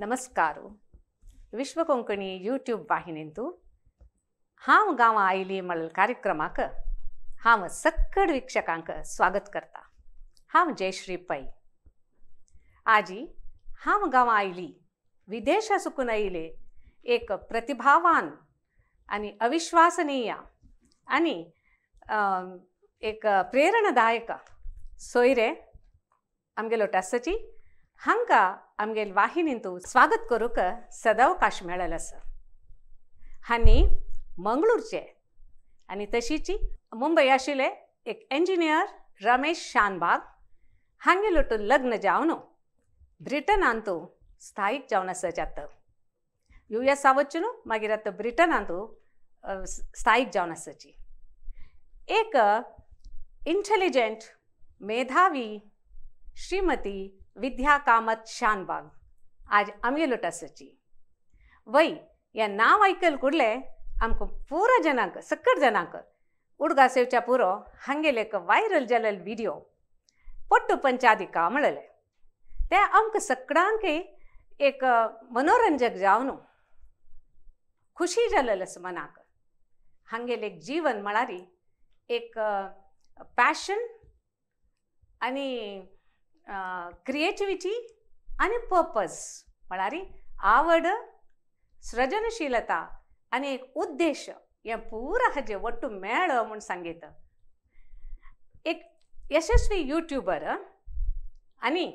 नमस्कार. विश्व कोंकणी यूट्यूब वाहिनींतू हांव गांवां आयली म्हळ्या कार्यक्रमाक हांव सक्कड वीक्षकांक स्वागत करता. हांव जयश्री पै. आजी हांव गांवां आयली विदेशा सुकून आयले एक प्रतिभावान आनी अविश्वासनीय आनी एक प्रेरणादायक सोयरे आमगेलो आसाची हांकां आमगेल वाहिनींतू स्वागत करूंक सदावकाश मेळ्ळेलो आसा. हांणी मंगळूरचे आनी तशीची मुंबय आशिल्ले एक इंजिनियर रमेश शानबाग हांगेलो लग्न जावन ब्रिटनांतू स्थायीक जावन आसाचे. आतां यू एस वचून मागीर आतां ब्रिटनांतू स्थायीक जावन आसाची. एक इंटेलिजंट मेधावी श्रीमती विद्या कामत शानबाग आज आमगेलो आसाची. वय हें नांव आयकल कुडले आमकां पुरो जनांक सक्कड जनांक उडगास येवच्या पुरो हांगेले एक वायरल जालेले व्हिडियो पट्टू पंचादिका म्हणलें तें आमकां सगळ्यांक एक मनोरंजक जावन खुशी जालेलें आसा मनाक. हांगेलें एक जीवन म्हळ्यार एक पॅशन आनी क्रिएटिविटी आनी पर्पज म्हळ्यार आवड, सृजनशीलता आनी एक उद्देश हें पुरा हाजें वट्टू मेळ म्हूण सांगीत. एक यशस्वी यूट्यूबर आनी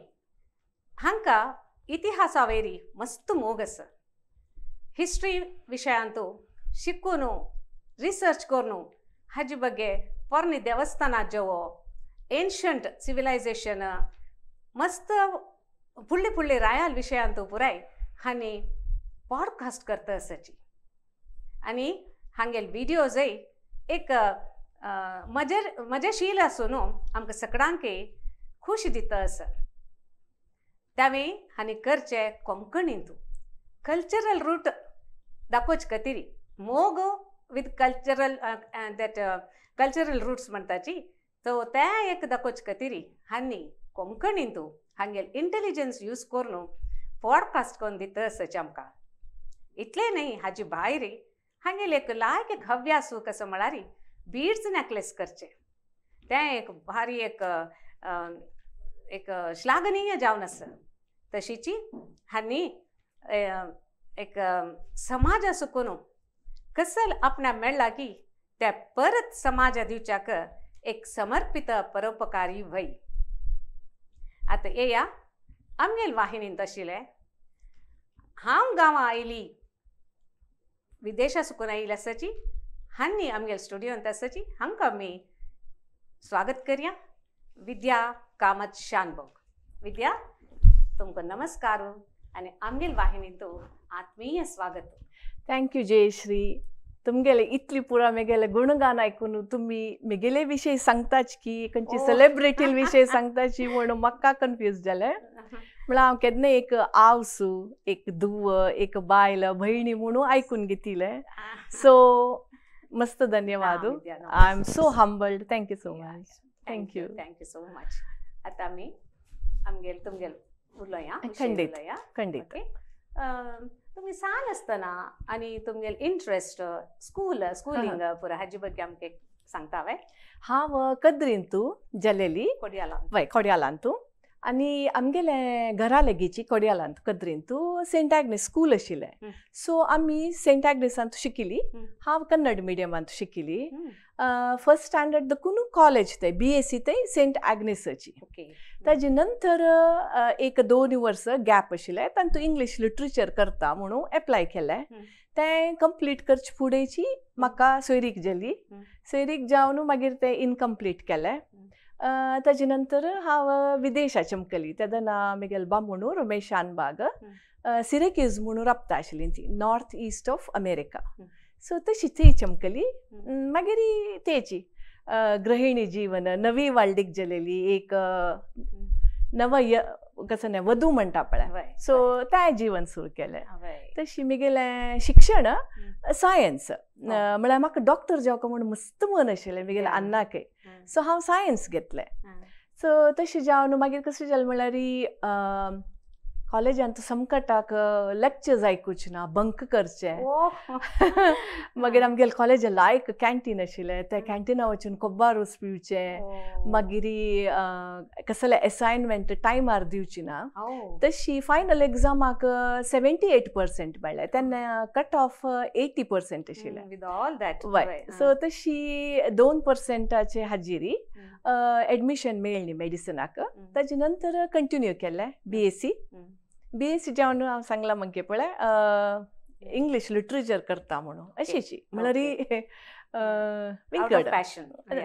हांकां इतिहासा वयरी मस्त मोग आसा. हिस्ट्री विशयांतू शिकून रिसर्च करून हाजे बगे पोरणी देवस्थानां जेवो एन्शंट सिविलायझेशन मस्त फुडले फुडले रायाल विशयांतू पुराय हांणी पॉडकास्ट करता आसाची. आनी हांगेले व्हिडियोजय एक मजेशील आसून आमकां सगळ्यांक खुशी दिता आसा. त्यावेळी हांणी करचे कोंकणींतू कल्चरल रूट दाखोवचे खातीर मोग with cultural that cultural roots म्हणटाची तो त्या एक दाखोवचे खातीर हांणी कोंकणींतू हांगेले इंटेलिजन्स यूज करून पॉडकास्ट करून दिता आसाचे आमकां. इतलें न्हय हाजी भायर हांगेले एक लायक एक हव्यास कसो म्हळ्यार बीड्स नॅकलेस करचें तें एक भारी एक एक श्लाघनीय जावन आसा. तशीची हांणी एक समाजा सुकून कसल आपणाक मेळ्ळा की त्या परत समाजा दिवच्याक एक समर्पित परोपकारी वय. आतां येया आमगेल वाहिनींत आशिल्लें हांव गांवां आयली विदेशा सुकून आयली आसाची हांणी आमगेल स्टुडियोंत आसाची हांकां आमी स्वागत करया. विद्या कामत शानभोग. विद्या तुमकां नमस्कार आनी आमगेल वाहिनींत आत्मीय स्वागत. Thank you Jayashree. तुमगेले इतली पुरा मेगेले गुणगान आयकून तुमी मेगेले विशय सांगताच की खंयची सेलेब्रिटी विशय सांगताची म्हणून म्हाका कन्फ्यूज जालें. म्हळ्यार हांव केन्ना एक आवसू एक धुव एक बायल भयणी म्हणून आयकून घेतिलें. सो मस्त धन्यवाद. I am so humbled. Thank you so much. Thank you. Thank you so much. आतां आमी आमगेल तुमगेल उलोया. खंडीत खंडीत. तुमी सान आसतना आनी तुमगेल इंट्रस्ट स्कूल स्कुलिंग पुरा हाजे ಬಗ್ಗೆ आमकां सांगता हांवें. हांव कद्रींतू जालेली कोडियालांत. वय कोडियालांतू. आनी आमगेले घरा लागींची कोडियालांत कद्रींतू सेंट आग्नेस स्कूल आशिल्लें. सो आमी सेंट आग्नेसांत शिकिली. हांव कन्नड मिडियमांत शिकिली. फर्स्ट स्टँडर्ड दकून कॉलेज थंय बी एस सी थंय सेंट आग्नेसाची. ताजे नंतर एक 2 वर्स गॅप आशिल्लें तातूंत इंग्लीश लिटरेचर करता म्हणून एप्लाय केलें. तें कंप्लीट करचे फुडेंची म्हाका सोयरीक जाली. सोयरीक जावन मागीर तें इनकम्प्लीट केलें. ताजे नंतर हांव विदेशा चमकली. तेन्ना म्हगेलो बामणू रमेश शानबाग सिरेक्यूज म्हणून राबता आशिल्ली ती north east of America. So तशी थंय चमकली. मागीर तेची गृहिणी जीवन नवी वाल्डीक जालेली एक नव कसं नाही वधू म्हणटा पळय. सो तें जीवन सुरू केलें. तशी म्हगेलें शिक्षण सायन्स म्हळ्यार म्हाका डॉक्टर जावका म्हूण मस्त मन आशिल्लें म्हगेलें अन्नाकय. सो हांव सायन्स घेतलें. सो तशें जावन मागीर कशें जालें म्हणल्यार कॉलेजांत संकटाक लेक्चर्स आयकुचे ना, बंक करचे. मागीर आमगेले कॉलेजा लायक कॅन्टीन आशिल्लें, त्या कॅन्टिना वचून कोब्बार रोस पिवचे. मागीर कसले असायनमेंट टायमार दिवची ना. तशी फायनल एग्जामाक 78% मेळ्ळे, तेन्ना कट ऑफ 80% आशिल्लें. वय, सो तशी 2% हाजिरी एडमिशन मेळ्ळी मेडिसिनाक. ताजे नंतर कंटिन्यू केलें बीएससी. बीएससी जेवण हांव सांगलां मागीर पळय इंग्लीश लिटरेचर करता म्हणून अशीची म्हळ्यार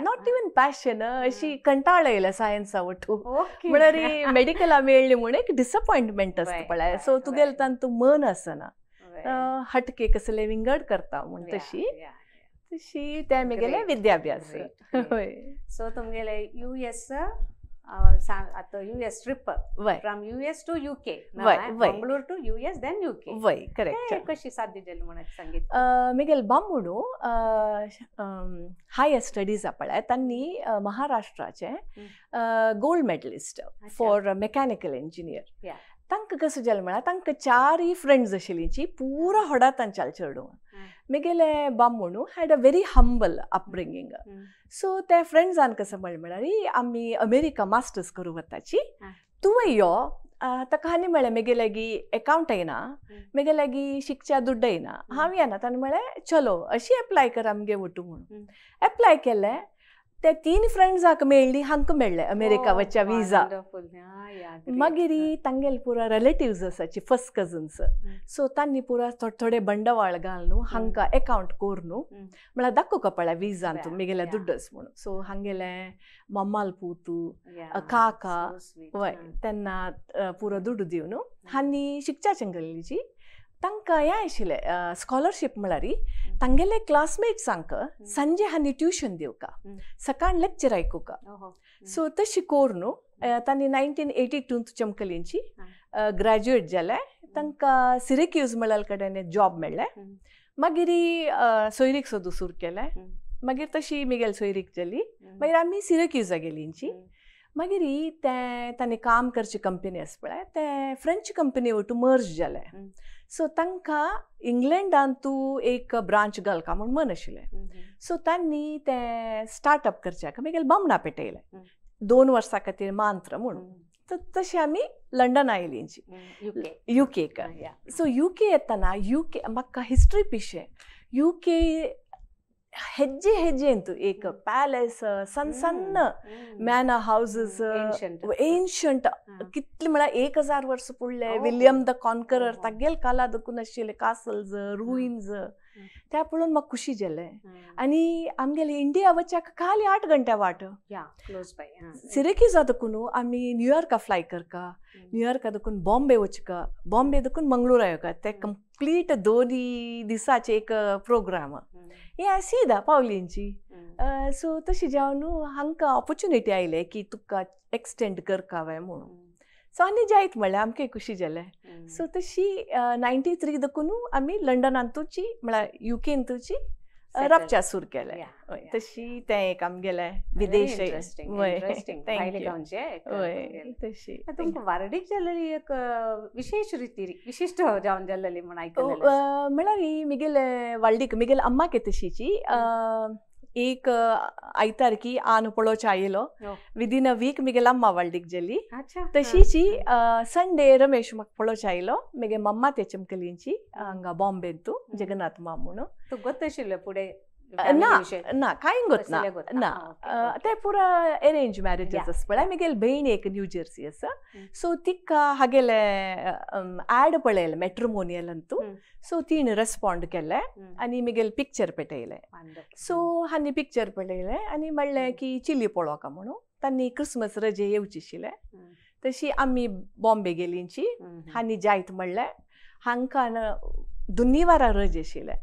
not even passion, अशी कंटाळ येयला सायन्सा वटू. म्हळ्यार मेडिकला मेळ्ळी म्हूण एक डिसअपॉयंटमेंट आसता पळय, सो तुगेलें तांतूं मन आसना, हटके कसले विंगड करता म्हूण. तशी तशी तें म्हगेलें विद्याभ्यास. सो तुमगेले यूएस आतां US trip from US to UK, Mangalore to US then UK. वय, करेक्ट. कशी साध्य जाली म्हणून सांगीत? म्हगेले बामणू हायर स्टडीज पळय, तांणी महाराष्ट्राचे gold medalist for mechanical engineer. तांकां कसो जालें म्हळ्यार तांकां 4 फ्रेंड्स आशिल्लीं, पुरा होडा तांच्याल चेडूं. म्हगेले बामणू had a very humble upbringing. So त्या फ्रेंड्सान कसो म्हणलें म्हळ्यार आमी अमेरिका मास्टर्स करूं वताची, तुवें यो. ताका हांणी म्हळें म्हगे लागीं एकावंट येना, म्हगे लागीं शिकच्या दुड्ड येना, हांव येना. ताणें म्हळें चलो अशी एप्लाय कर आमगे वटू म्हणून. एप्लाय केलें, ते 3 फ्रेंड्साक मेळ्ळी, हांकां मेळ्ळें अमेरिका वच्या विजा. मागीर तांगेले पुरा रिलेटिव्स आसाची, फर्स्ट कजन्स, सो तांणी पुरा थोडे थोडे बंडवाळ घालून हांकां एकावंट करून म्हळ्यार दाखोवका पळय विजान तूं म्हगेले दुड्डस म्हणून. सो हांगेले मम्माल पूतू काका वय तेन्ना पुरो दुड्ड दिवन हांणी शिकच्या चंगलीची. तांकां हें आशिल्लें स्कॉलरशीप म्हळ्यार तांगेले क्लासमेट्सांक सांजे हांणी ट्युशन दिवका, सकाळ लेक्चर आयकुका. सो तशी करून तांणी 1982 चमकलींची ग्रॅज्युएट जाले. तांकां सिरेक्यूज म्हळ्यार कडेन जॉब मेळ्ळें. मागीर सोयरीक सोदू सुरू केलें. मागीर तशी मिगेल सोयरीक जाली. मागीर आमी सिरेक्यूजा गेलींची. मागीर तें तांणी काम करची कंपनी आसा पळय, तें फ्रेंच कंपनी वटू मर्ज जालें. सो तांकां इंग्लंडान तूं एक ब्रांच घालका म्हूण मन आशिल्लें. सो तांणी तें स्टार्टअप करच्याक मागीर बामणा पेटयलें 2 वर्सां खातीर मांत्र म्हणून. तर तशें आमी लंडन आयलींची युकेक. सो युके येतना युके म्हाका हिस्ट्री पिशें. युके हेज्जे हेज्जेंत एक पॅलेस, सन्न सन्न मॅनर हावजीस, एन्शंट कितले म्हळ्यार 1000 वर्सां फुडले विलियम the conqueror तागेल काला दकून आशिल्ले कासल्स, रुइन्स, त्या पळोवन म्हाका खुशी जालें. आनी आमगेले इंडिया वच्याक खाली 8 घंटे वाट. सिरेक्यूजा दकून आमी न्यूयॉर्का फ्लाय करका, न्यूयॉर्का दकून बॉम्बे वचका, बॉम्बे दकून मंगळूरा येवका. ते कंप्लीट 2 दिसाचे एक प्रोग्राम. हे सीधा पावलींची. सो तशी जावन हांकां ऑपॉर्च्युनिटी आयले की तुका एक्सटेंड करका व्हय म्हणून. सो आनी जायत म्हणल्यार आमकां खुशी जालें. सो तशी 93 दकून आमी लंडनांतूची म्हळ्यार युकेंतूची राबच्या सुरू केलें. तशी तें एक आमगेलें विदेश. तशी तुमकां वार्डीक जाल्ली एक विशेश रिती विशिश्ट जावन जाल्ली म्हूण आयकलें. म्हळ्यार ही म्हगेले वाल्डीक म्हगेले अम्माके तशीची एक आयतार की आन पळोवच्या आयलो, विदीन अ वीक म्हगेले अम्मा वाल्डीक जाली. तशीची संडे रमेश म्हाका पळोवच्या आयलो, म्हगे मम्मा ते चमकलींची हांगा बॉम्बेंतू जगन्नाथ माम म्हणून. तूं गोत आशिल्लें फुडें? ना ना, कांय गोत ना ना, ते पुरा अरेंज मॅरेजीस आसा पळय. म्हगेली भयण एक न्यू जर्सी आसा, सो तिका हागेले एड पळयलें मॅट्रिमोनियलांतू, सो तिणें रेस्पॉन्ड केलें आनी म्हगेलें पिक्चर पेटयलें. सो हांणी पिक्चर पळयलें आनी म्हणलें की चिली पळोवका म्हणून. तांणी क्रिसमस रजे येवची आशिल्लें. तशी आमी बॉम्बे गेलींची. हांणी जायत म्हणलें, हांकां दोनी वारां रज आशिल्लें.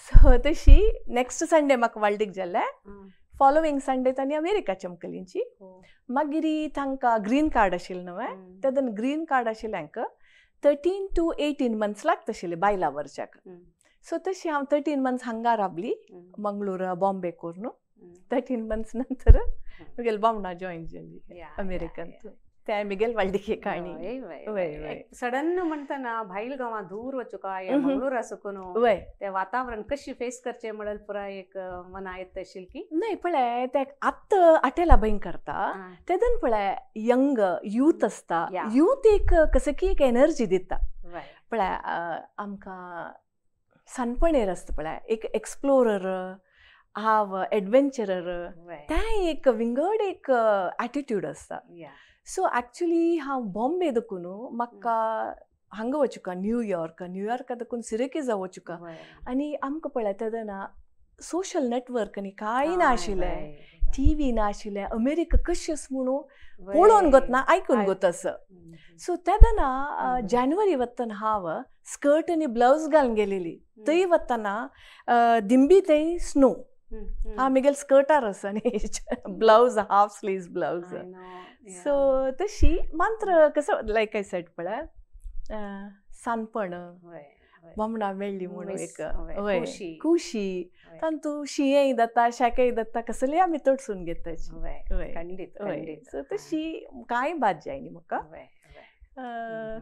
सो तशी नेक्स्ट संडे म्हाका वाल्डीक जालें. फॉलोवींग संडे तांणी अमेरिका चमकलींची. मागीर तांकां ग्रीन कार्ड आशिल्लें न्हय, तेन्ना ग्रीन कार्ड आशिल्लें हांकां 13 to 18 months लागता आशिल्लें बायलां वरच्याक. सो तशी हांव 13 मंथ्स हांगा रावली, मंगळूर बॉम्बे करून. 13 मंथ्स नंतर म्हगेले बामणा जॉयन जाली अमेरिकन. ते मिगेल वाल्डिके काणी. सडन म्हणताना भाईल गांवां दूर वचुका मंगळूर आसून ते वातावरण कशी फेस करचे म्हणल पुरा एक मना येत असेल की नाही. पळय ते आत्त आटेला भंय करता तेदन पळय यंग यूथ आसता, यूथ एक कसं की एक एनर्जी दिता. पळय आमकां सानपणेर आसता पळय एक एक्सप्लोरर हांव एडवेंचरर, तें एक विंगड एक एटिट्यूड आसता. सो एक्चुली हांव बॉम्बे देखून म्हाका हांगा वचुका न्यूयॉर्क, न्यूयॉर्का देखून सिरेकिजा वचुका. आनी आमकां पळय तेन्ना सोशल नेटवर्क आनी कांय नाशिल्लें, टी व्ही नाशिल्लें, अमेरिका कशी म्हणून पळोवन गोतना आयकून गोत आस. सो तेन्ना जानेवारी वतना हांव स्कर्ट आनी ब्लावज घालून गेलेली. थंय वतना दिंबी थंय स्नो, हांव म्हगेले स्कर्टार आसा आनी blouse half sleeves blouse. So तशी मात्र कसो लायक I said पळय सानपण बामणां मेळ्ळी म्हणून एक खुशी, तांतू शिंयेंय जाता शेकेय जाता, कसलेय आमी तडसून घेता. सो तशी कांय बाद जायना म्हाका.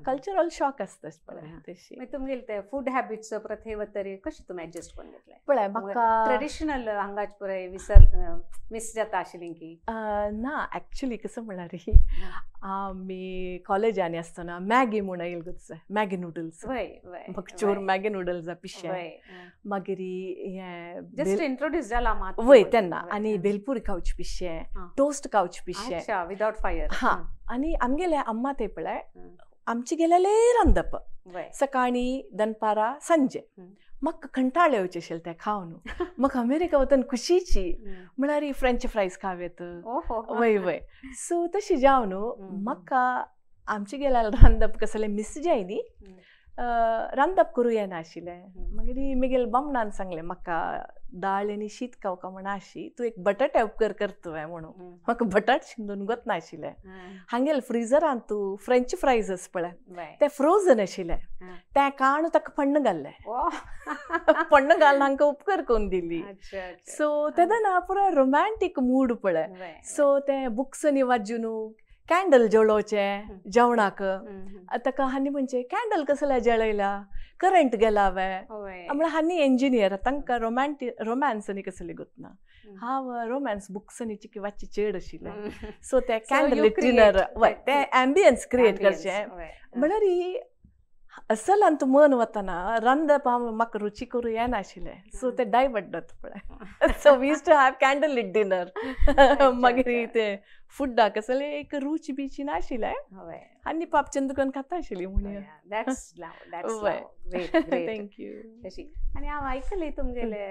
कल्चरल शॉक आसता पळय तशी. मागीर तुमगेले ते फूड हॅबिट्स परत हे वतरी कशें तुमी एडजस्ट करून घेतले? पळय म्हाका ट्रेडिशनल हांगाच पळय विसर मिस जाता आशिल्ली की ना. एक्चुली कसं म्हळ्यार आमी कॉलेजांनी आसतना मॅगी म्हूण येयल गो, मॅगी नुडल्स, चोर मॅगी नुडल्स पिशे. मागीर हें जस्ट इंट्रोड्यूस जाला मात वय तेन्ना. आनी भेलपुरी खावची पिशे, टोस्ट खावची पिशे विदाउट फायर. हां, आनी आमगेले अम्मा ते पळय आमचे गेलेले रांदप सकाळी दनपारा सांजे. म्हाका कंटाळ येवचें आशिल्लें तें खावन. म्हाका अमेरिका वतना खुशीची म्हळ्यार फ्रेंच फ्रायज खावेत. वय वय. सो तशें जावन म्हाका आमचे गेल्यार रांदप कसलें मिस जाय न्ही, रांदप करूं येनाशिल्लें. मागीर म्हगेले बामणान सांगलें म्हाका दाळ आनी शीत खावका म्हण आशी, तूं एक बटाटे उपकर करतलें म्हणून. म्हाका बटाट शिंदून गोतनाशिल्लें. हांगेले फ्रिजरान तूं फ्रेंच फ्रायज आसा पळय ते फ्रोजन आशिल्ले, तें काण ताका पण्ण घाल्लें, पण्ण घालून हांकां उपकर करून दिली. सो तेन्ना पुरो रोमॅन्टीक मूड पळय. सो तें बुक्सांनी वाजून कॅन्डल जळोवचें जेवणाक. ताका हांणी म्हणजे कॅन्डल कसले जळयला, करंट गेला वे म्हळ्यार हांणी इंजिनियर तांकां रोमॅन्स आनी कसले गोतना. हांव रोमॅन्स बुक्स आनी चिकी वाची चड आशिल्लें. सो ते कॅन्डल डिनर वय ते एम्बियन्स क्रिएट करचें म्हळ्यार असलांत मन वतना रांदप हांव म्हाका रुची करूं येनाशिल्लें. सो ते डायवर्ट जाता पळय. So we used to have candle lit dinner. मागीर ते फुडाक कसले एक रुची बिची नाशिल्लें आनी पापचंद करून खाता आशिल्ली म्हणून. Thank you. तशी आनी हांव आयकलें तुमगेले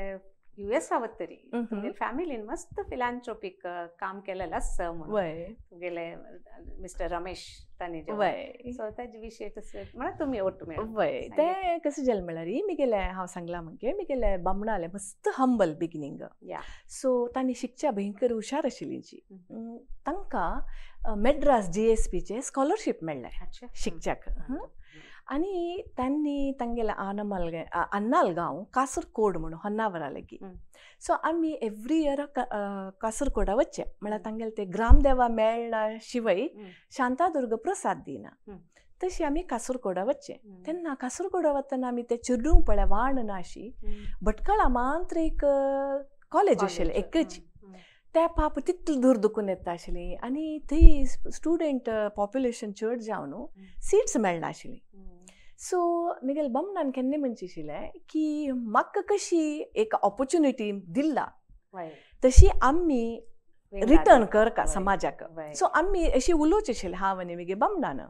युएसा वतरी तुमगेले फॅमिलीन मस्त फिलांट्रोपीक काम केलेलें आसा म्हणून तुमगेले मिस्टर रमेश तांणी. सो ताजे विशय तशें म्हळ्यार तुमी ओट्टू मेळ्ळें. वय तें कशें जालें म्हळ्यार म्हगेलें हांव सांगलां मगे म्हगेले बामणालें मस्त हंबल बिगिनींग. सो तांणी शिकच्या भयंकर हुशार आशिल्ली. तांकां मेड्रास GSPचें स्कॉलरशीप मेळ्ळें शिकच्याक. आनी तांणी तांगेले आनमल अन्नाल गांव कासरकोड म्हणून होन्नावरा लागीं. सो आमी एवरी इयर कासरकोडा वचचें म्हळ्यार तांगेले ते ग्रामदेवा मेळना शिवाय शांतादुर्ग प्रसाद दिना. तशी आमी कासरकोडा वचचें. तेन्ना कासरकोडा वतना आमी ते चेडूं पळय वाण ना अशी भटकळा मात्र एक कॉलेज आशिल्लें एकच. त्या पाप तितलें दूर दुखून येता आशिल्ली आनी थंय स्टुडंट पॉप्युलेशन चड जावन सिट्स मेळनाशिल्ली. सो म्हगेले बामणान केन्ना म्हणचें आशिल्लें की म्हाका कशी एक ऑपोर्चुनिटी दिला तशी आमी रिटर्न करका समाजाक. सो आमी अशी उलोवचें आशिल्लें हांव आनी म्हगे बामणान.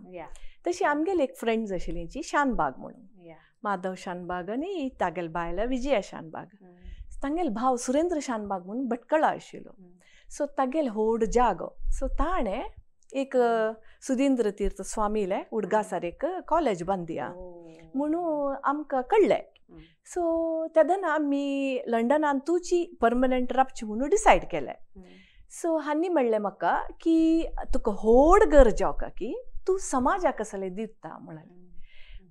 तशी आमगेली एक फ्रेंड्स आशिल्ली जी शानबाग म्हणून, माधव शानबाग आनी तागेले बायल विजया शानबाग. तांगेलो भाव सुरेंद्र शानबाग म्हणून भटकळा आशिल्लो. सो तागेलो व्हड जागो. सो ताणें एक सुधींद्र तीर्थ स्वामीले उडगासार एक कॉलेज बांदिया म्हणून आमकां कळ्ळें. सो तेन्ना आमी लंडनान तुची परमनंट रावची म्हणून डिसायड केलें. सो हांणी म्हणलें म्हाका की तुका व्हड घर जावका की तूं समाजाक कसलें दिता म्हणलें.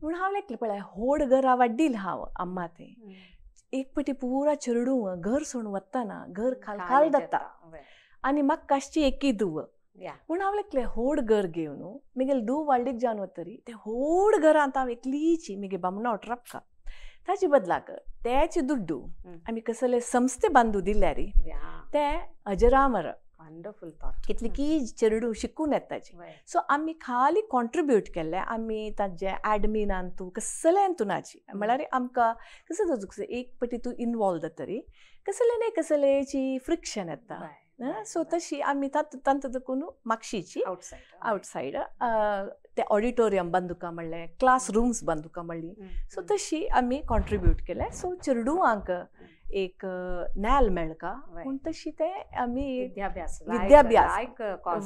म्हणून हांव लेखलें पळय व्हड घरा वाड्डील हांव अम्मा तें एक पटी पुरा चेडूं घर सोडून वतना घर खाल खाल जाता आनी म्हाका आसची एकी धूव. म्हूण हांव एकलें होड घर घेवन म्हगेले धूव व्हडलीक जावन वतरी ते होड घरांत हांव एकलीची म्हगे बामणा वटरापका ताजे बदलाक तेचे दुड्डू आमी कसले संस्थे बांदू दिल्यारी ते अजरामर वंडरफुल थॉट कितली की चेरडू शिकून येताची. सो आमी खाली कॉन्ट्रिब्यूट केल्लें आमी ताजे एडमिनान तूं कसलें तूं नाची म्हळ्यार आमकां कसं एक पटी तूं इनवॉल्व जातरी कसलें न्ही कसलेची फ्रिक्शन येता. सो तशी आमी तांत देखून मागशीची आवटसायड ते ऑडिटोरियम बांदुका म्हणलें, क्लास रूम्स बांदुका म्हणली. सो तशी आमी कॉन्ट्रिब्यूट केलें. सो चेरडुवांक एक नॅल मेळका म्हूण तशी ते आमी विद्याभ्यास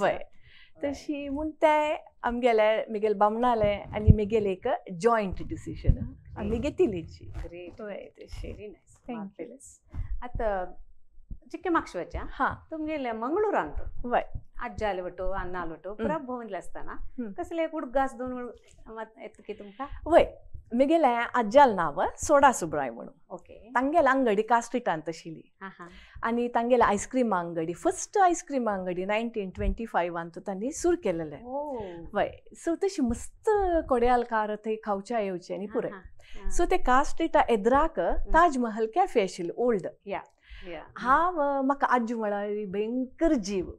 वय तशी म्हूण ते आमगेले म्हगेले बामणाले आनी म्हगेले एक जॉयंट डिसिजन आमी घेतिल्लीची. वय तशी. Thank you. आतां चिक्के मागशेच्या हां तुमगेले मंगळूरांत वय आज्जाले वटो अन्नाल वटो पुरा भोंवले आसतना कसले एक उडगास दोन येता की तुमकां? वय म्हगेले आज्जाल नांव सोडा सुब्राय म्हणून. ओके. तांगेले अंगडी कास्ट्रिटांत आशिल्ली आनी तांगेले ice cream Angadi first ice cream Angadi 1925 तांणी सुरू केलेले. वय सो तशी मस्त कोड्यालकार थंय खावच्या येवचे आनी पुराय. सो ते कास्ट्रिटा एद्राक ताजमहल कॅफे आशिल्ली ओल्ड. हांव म्हाका आज्जू म्हळ्यार भयंकर जीव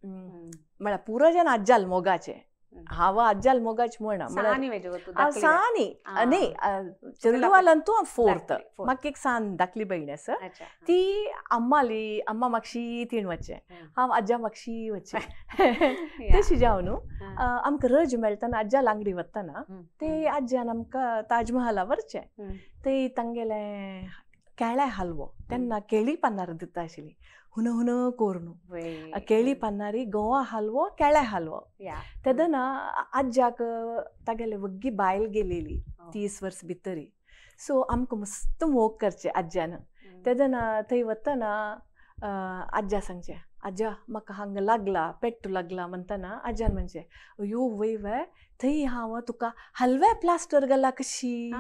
म्हळ्यार पुरो जन आज्जाल मोगाचे. हांव आज्जाल मोगाचे म्हणा सानी न्ही चेरडुवालान तूं हांव फोर्थ. म्हाका एक सान धाकली भयण आसा ती अम्माली अम्मा मागशी तीण वचचें हांव आज्जा मागशी वचचें तशी जावन न्हू आमकां रज मेळटना आज्जा लांगडी वतना ते आज्यान आमकां ताजमहला व्हरचें. ते तांगेलें केळ्या हालवो तेन्ना केळी पानार दिता आशिल्ली हुन हुन कोरून केळी पानारी गोवा हालवो केळ्या हालवो. तेन्ना आज्याक तागेले वग्गी बायल गेलेली 30 वर्स भितरी. सो आमकां मस्त मोग करचे आज्यान. तेन्ना थंय वतना आज्या सांगचें आज्या म्हाका हांगा लागला पेट्टू लागला म्हणटना आज्यान म्हणचें अयो वय वय थंय हांव तुका हलव्या प्लास्टर घाला कशी.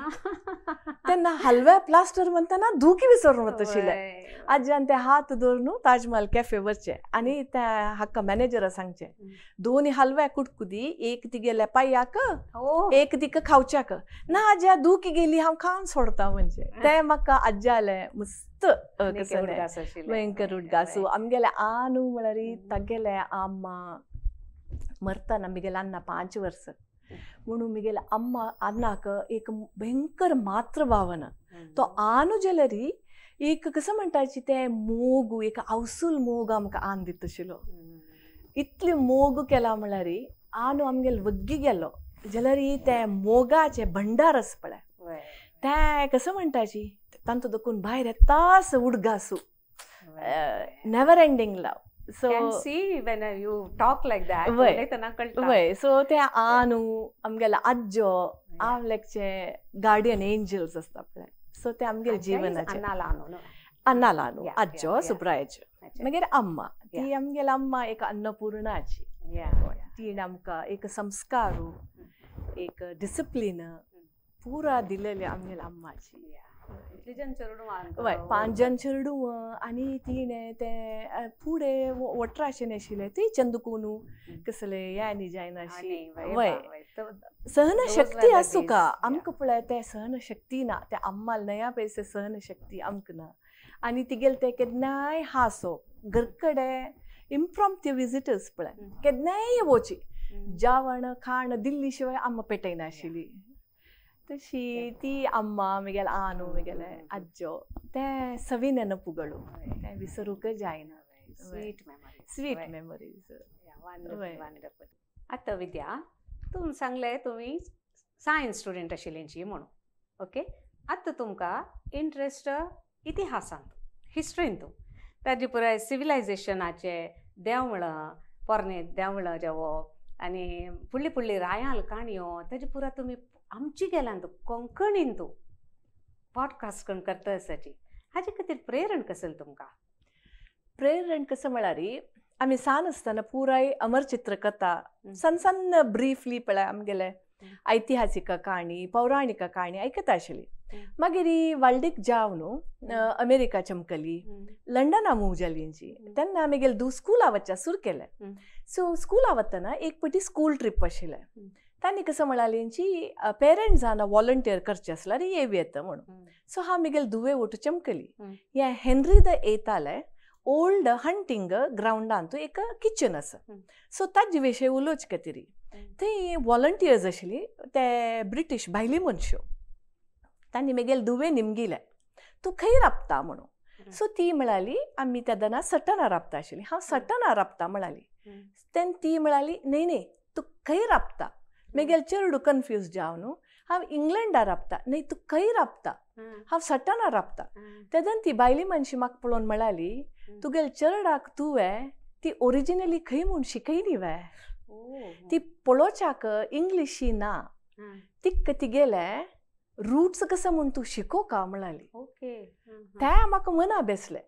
तेन्ना हलव्या प्लास्टर म्हणटना दुखी विसरून वताशिल्लें. आज्यान ते हात धरून ताजमहल कॅफे वचचें आनी त्या हाका मॅनेजरा सांगचें दोनी हलव्या कुटकुदी एक तिगेल्या पांयाक एक तिका खावच्याक ना आज्या दुखी गेली हांव खावन सोडता म्हणजे ते म्हाका आज्यालें मस्त भयंकर उडगासू. आमगेले आनू म्हळ्यार तागेले अम्मा मरतना म्हगेले अण्णा 5 वर्सां म्हणून म्हगेले अम्मा अण्णाक एक भयंकर मातृभावना. तो आनू जाल्यार एक कसं म्हणटाची ते मोग एक आवसूल मोग आमकां आन दिता आशिल्लो. इतले मोग केला म्हळ्यार आनू आमगेले वग्गी गेलो जाल्यार ते मोगाचे भंडार आसा पळय ते कसं म्हणटाची तांचो देखून भायर येतास उडगासू never ending love. So can see when you talk like that उलयतना कळटा. वय सो ते आनू आमगेले आज्जो आमलेचे गार्डियन एंजल्स आसता पळय. सो ते आमगेले जिवनाचे अन्नाला आनू आज्जो सुब्रायाच्यो मागीर अम्मा ती आमगेले अम्मा एक अन्नपूर्णाची. ती आमकां एक संस्कार एक डिसिप्लीन पुरा दिलेले आमगेले अम्माची. वय 5 जण चेरडूं आनी तिणें ते फुडें वटराशें आशिल्लें ती चंदकोनू कसले हें न्ही जायनाशी. वय सहनशक्ती आसूं का आमकां पळय ते सहनशक्ती ना ते अम्माल नया पयशे सहनशक्ती आमकां ना. आनी तिगेले ते केन्नाय हांसो घरकडे इम्प्रॉम्प्टू विजिटर्स पळय केन्नाय वचची जेवण खाण दिल्ली शिवाय अम्मा पेटयनाशिल्ली. तशी ती अम्मा म्हगेले आनू म्हगेले आज्जो ते सवी नेनपुगळू ते विसरूंक जायना. Sweet memories. Sweet memories. Wonderful. आतां विद्या तूं सांगलें तुमी सायन्स स्टुडंट आशिल्लींची म्हणून. ओके आतां तुमकां इंट्रस्ट इतिहासांत हिस्ट्रींत ताजे पुराय सिविलायजेशनाचे देवळां पोरणे देवळां जेवप आनी फुडली फुडली रायाल काणयो ताजे पुरा तुमी आमची गेल्यान तूं कोंकणीन तूं पॉडकास्ट करून करता आसाची हाजे खातीर प्रेरण कसलें तुमकां? प्रेरण कसं म्हळ्यार आमी सान आसतना पुराय अमर चित्रकथा सन्न सन्न ब्रीफली पळय आमगेले ऐतिहासिक काणी पौराणिक काणी आयकता आशिल्ली. मागीर वाल्डीक जाव न्हू अमेरिका चमकली, लंडना मूव जाली तेन्ना आमी गेले दू स्कुला वचच्या सुरू केलें. सो स्कुला वतना एक पटी स्कूल ट्रीप आशिल्लें. तांणी कसं म्हळाली पेरंट्सान वॉलंटियर करचें आसल्यार येव येता म्हणून. सो हांव म्हगेले धुवे ओटू चमकली. हे हेनरी the एताले ओल्ड हंटींग ग्रावंडांत एक किचन आसा. सो ताजे विशय उलोवचे खातीर थंय वॉलंटियर्स आशिल्ली ते ब्रिटीश भायली मनश्यो. तांणी म्हगेले धुवे निमगिले तूं खंय राबता म्हणून. सो ती म्हळाली आमी तेदना सटना राबता आशिल्ली. हांव सटना राबता म्हळाली. तेन्ना ती म्हळाली न्हय न्हय तूं खंय राबता. म्हगेले चेडूं कन्फ्यूज जाव न्हू, हांव इंग्लंडा राबता. न्हय तूं खंय राबता. हांव सटना राबता. तेदन ती बायली मनशी म्हाका पळोवन म्हळाली तुगेले चेरडाक तुवें ती ओरिजिनली खंय म्हूण शिकयली वे, ती पळोवच्याक इंग्लिशी ना, तिका तिगेले रुट्स कसं म्हूण तूं शिकोवका म्हळाली. ते म्हाका मना बेसले.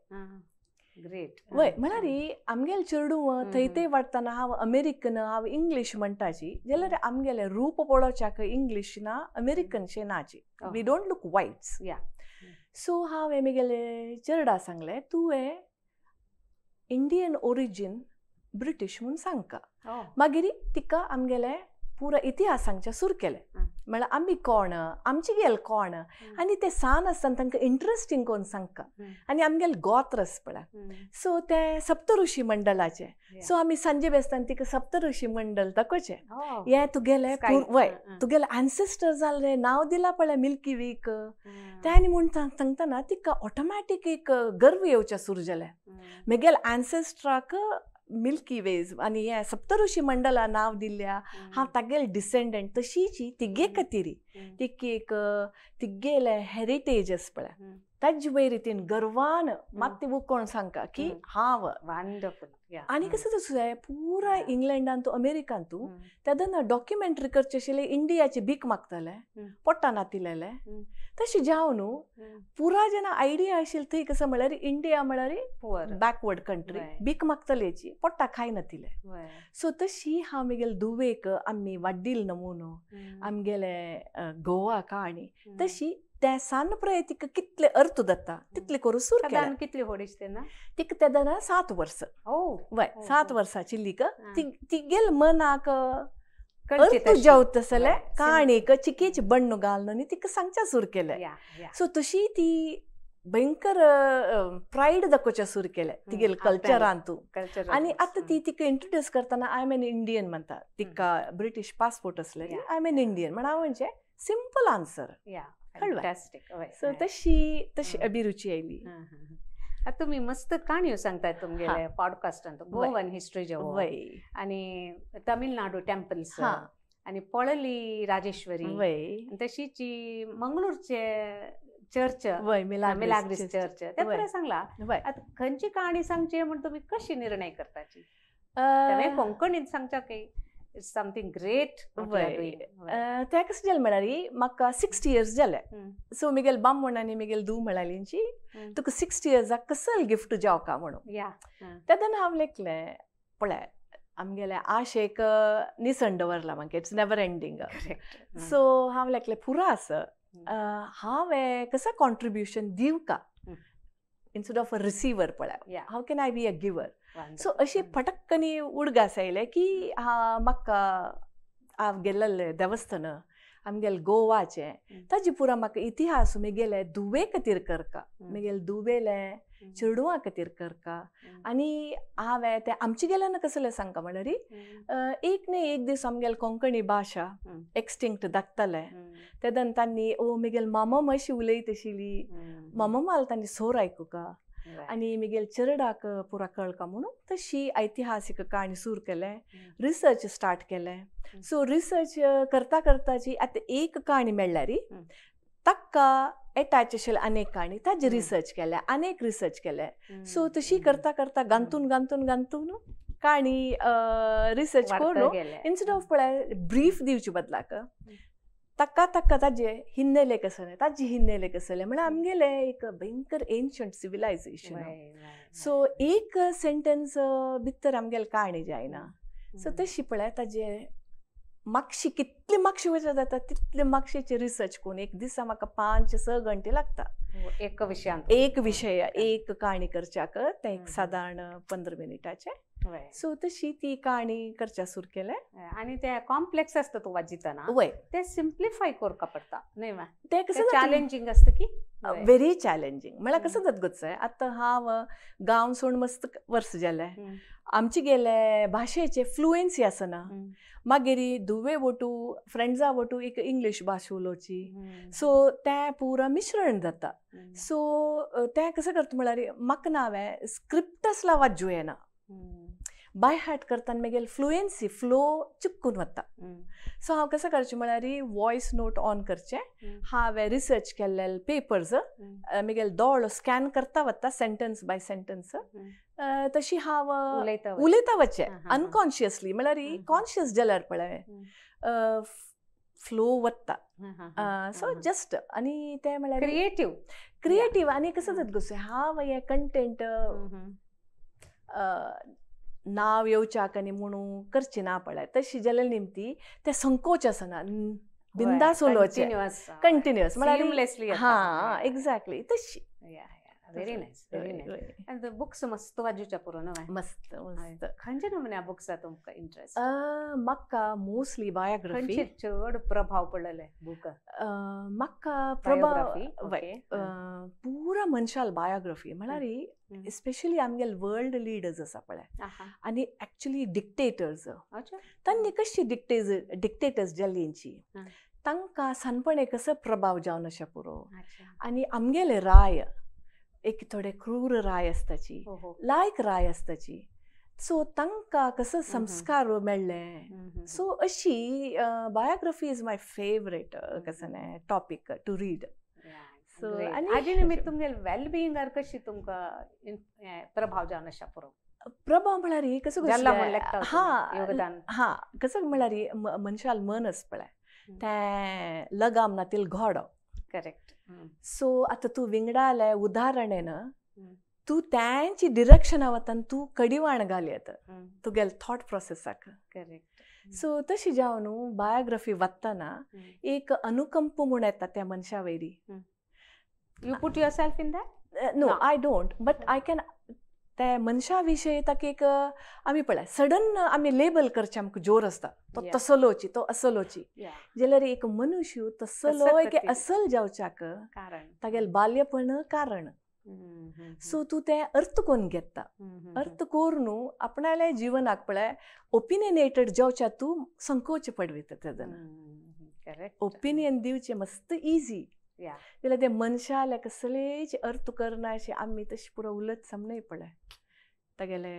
ग्रेट. वय म्हळ्यार आमगेले चेडूं थंय थंय वाडटना हांव अमेरिकन हांव इंग्लीश म्हणटाची जाल्यार आमगेलें रूप पळोवच्याक इंग्लीश ना अमेरिकनशें नाची. We don't look whites. So हांवें म्हगेले चेरडा सांगलें तुवें इंडियन ओरिजीन ब्रिटीश म्हूण सांगका. मागीर तिका आमगेले पुरा इतिहास सांगच्या सुरू केलें. म्हळ्यार आमी कोण, आमची गेल कोण, आनी ते सान आसतना तांकां इंट्रस्टींग कोण सांगका. आनी आमगेले गोत्र आसा पळय, सो ते सप्तऋषी मंडळाचे. सो आमी सांजे बेसतना तिका सप्तऋषी मंडळ दाखोवचें. हे तुगेले वय तुगेले एन्सेस्टर जाले नांव दिलां पळय मिल्की वीक ते आनी म्हूण सांगतना तिका ऑटोमॅटीक एक गर्व येवचें सुरू जालें. म्हगेले एन्सेस्ट्राक मिल्की वेज आनी हे सप्तऋषी मंडळा नांव दिल्या, हांव तागेले डिसेंडंट. तशीच तिगे खातीर तिका एक तिगेले हेरिटेज आसा पळय ताजे वयर तिणें गर्वान मात ती कोण सांगका की हांव. वंडरफुल. आनी कसं तसं पुरा इंग्लंडान तूं अमेरिकान तूं तेन्ना डॉक्युमेंटरी करचे आशिल्ले इंडियाची भीक मागताले पोट्टा नातिलेले. तशें जाव न्हू पुरा जेन्ना आयडिया आशिल्ली थंय कसं म्हळ्यार इंडिया म्हळ्यार बॅकवर्ड कंट्री, भीक मागतलेची पोट्टा खायनातिले. सो तशी हांव म्हगेले धुवेक आमी वाड्डील नमुनो आमगेले गोवा काणी तशी त्या सान प्राय तिका कितले अर्थ जाता तितले करून सुरू केलें. कितली व्हड तेन्ना तिका तेन्ना 7 वर्सां. वय 7 वर्सांची लिक तिगेल मनाक अर्थ जेवता आसलें काणीक चिकेची बण्ण घालून आनी तिका सांगच्या सुरू केलें. सो तशी ती भयंकर प्रायड दाखोवच्या सुरू केलें तिगेल कल्चरांतू. आनी आतां ती तिका इंट्रोड्यूस करतना I am an Indian म्हणटा. तिका ब्रिटीश पासपोर्ट आसले I am an Indian म्हण हांव म्हणजे सिंपल आन्सर. सो तशी तशी अभिरुची आयली. आतां तुमी मस्त काणयो सांगतात तुमगेले पॉडकास्टांत गोवन हिस्ट्री जेवो आनी तमिळनाडू टेम्पल्स आनी पळली राजेश्वरी, तशीच मंगळूरचे चर्च मिलाग्रीस चर्च ते बरें सांगला. आतां खंयची काणी सांगची म्हण तुमी कशी निर्णय करताची? कोंकणींत सांगच्या की it's something great. त्या कशें जालें म्हळ्यार म्हाका 60 इयर्स जाले. सो म्हगेले बामण आनी म्हगेले धूव म्हळालींची तुका 60 इयर्साक कसल गिफ्ट जावका म्हणून. तेन्ना हांव लेखलें पळय आमगेले आशेक निसण दवरला म्हाका, it's never ending. सो हांव लेखलें पुरो आसा हांवें कसो कॉन्ट्रिब्युशन दिवका इन्स्टेड ऑफ अ रिसिवर पळय, how can I be a giver. So अशी फटक्कनी उडगास आयले की म्हाका हांव गेल्लें देवस्थान आमगेले गोवाचें ताजी पुरा म्हाका इतिहास म्हगेले धुवे खातीर करका, म्हगेले धुवेले चेडवां खातीर करका. आनी हांवें तें आमचे गेल्यान कसलें सांगका म्हणल्यार एक न्ही एक दीस आमगेले कोंकणी भाशा एक्सटिंक्ट दाखतले तेन्ना तांणी ओ म्हगेले मामा मातशी उलयत आशिल्ली, मामा माल तांणी सोर आयकुका आनी म्हगेले चेरडाक पुरा कळका म्हणून तशी ऐतिहासीक काणी सुरू केलें, रिसर्च स्टार्ट केलें. सो रिसर्च करता करताची आतां एक काणी मेळ्ळ्यार ताका एटॅच आशिल्ले अनेक काणी ताजी रिसर्च केल्या, अनेक रिसर्च केले. सो तशी करता करता गांतून गांतून गांतून काणी रिसर्च करून इन्स्टेड ऑफ पळय ब्रीफ दिवचे बदलाक ताका ताका ताजे हिन्नेले कसले ताजे हिन्नेले कसले म्हळ्यार आमगेले एक भयंकर एन्शंट सिविलायझेशन. सो एक सेंटेन्स भितर आमगेले काणी जायना. सो तशी पळय ताजे मागशी कितले मागशी वयता जाता तितले मागशेचे रिसर्च करून एक दिसा म्हाका 5-6 घंटे लागता एक विशयांत, एक विशय एक काणी करच्याक तें एक सादारण 15 मिनटाचें. सो तशी ती काणी करच्या सुरू केलें. आनी ते कॉम्प्लेक्स आसता तूं वाजितना ते सिम्प्लिफाय करका पडटा न्हय मा, ते कसं चॅलेंजींग आसता की व्हेरी चॅलेंजींग. म्हळ्यार कसं जाता गो, आतां हांव गांव सोडून मस्त वर्स जालें, आमचे गेले भाशेचे फ्लुएन्सी आसना, मागीर धुवे वटू फ्रेंड्सा वटू एक इंग्लीश भाश उलोवची, सो तें पुरा मिश्रण जाता. सो तें कसं करता म्हळ्यार म्हाका ना हांवें स्क्रिप्ट आसला वाजू येना, बाय हार्ट करतना मागीर फ्लुएन्सी फ्लो चिपकून वता. सो हांव कसं करचें म्हळ्यार वॉयस नोट ऑन करचें, हांवें रिसर्च केल्ले पेपर्स मागीर दोळो स्कॅन करता वता सेंटन्स बाय सेंटन्स, तशी हांव उलयता वचें अनकॉन्शियसली, म्हळ्यार कॉन्शियस जाल्यार पळय फ्लो वता. सो जस्ट आनी तें म्हळ्यार क्रिएटीव क्रिएटीव. आनी कसं जाता गो, हांव हें कंटेंट नांव येवच्याक आनी म्हणून करची ना पळय, तशी जाल्यार निमती तें संकोच आसना, बिंदास उलोवचें कंटिन्युअस म्हळ्यार हां एक्झॅक्टली तशी. Very nice, very nice. आनी बुक्स मस्त वाजूच्या पुरो न्हय? मस्त मस्त. खंयचे नमुन्या बुक्सा तुमकां इंट्रस्ट? म्हाका मोस्टली बायोग्राफी. खंयचे चड प्रभाव पडलेले बूक? म्हाका प्रभाव पुरा मनशाल बायोग्राफी म्हळ्यार स्पेशली आमगेले वर्ल्ड लिडर्स आसा पळय आनी एक्चुली डिक्टेटर्स, तांणी कशी डिक्टेटर्स जाल्ली, तांकां सानपणे कसो प्रभाव जावन अशें पुरो. आनी आमगेले राय एक थोडे क्रूर राय आसताची, लायक राय आसताची, सो तांकां कसो संस्कार मेळ्ळे. सो अशी बायोग्राफी is my favourite कसं टॉपीक टू रीड. सो आनी निमित्त तुमगेले वेलबिंगार कशी तुमकां प्रभाव जावन अशा पुरो? प्रभाव म्हळ्यार कसो हां हां कसं म्हळ्यार मनशाल मन आसा पळय तें लगाम ना तील घोडो. करेक्ट. सो आतां तूं विंगडाले उदाहरण ना, तूं त्यांची डिरेक्शना वता तूं कडिवाण घाल येता तुगेले थॉट प्रोसेसाक. करेक्ट. सो तशी जावन न्हू बायोग्राफी वाचतना एक अनुकंप म्हूण येता त्या मनशा वयरी. You put yourself in that? No, I don't, but I can. त्या मनशा विशयी ताका एक आमी पळय सडन आमी लेबल करचें आमकां जोर आसता, तो तसलोची तो असलोची, जाल्यार एक मनुष्य तसलो एक असल जावच्याक तागेलें बाल्यपण कारण. सो तूं तें अर्थ करून घेता, अर्थ करून आपणाल्या जिवनाक पळय ओपिनियनेटेड जावच्या तूं संकोच पडविता तेन्ना. ओपिनियन दिवचें मस्त इजी, जाल्यार ते मनशाल्या कसलेच अर्थ करना अशें आमी तशें पुरो उलयत समनय पळय तागेले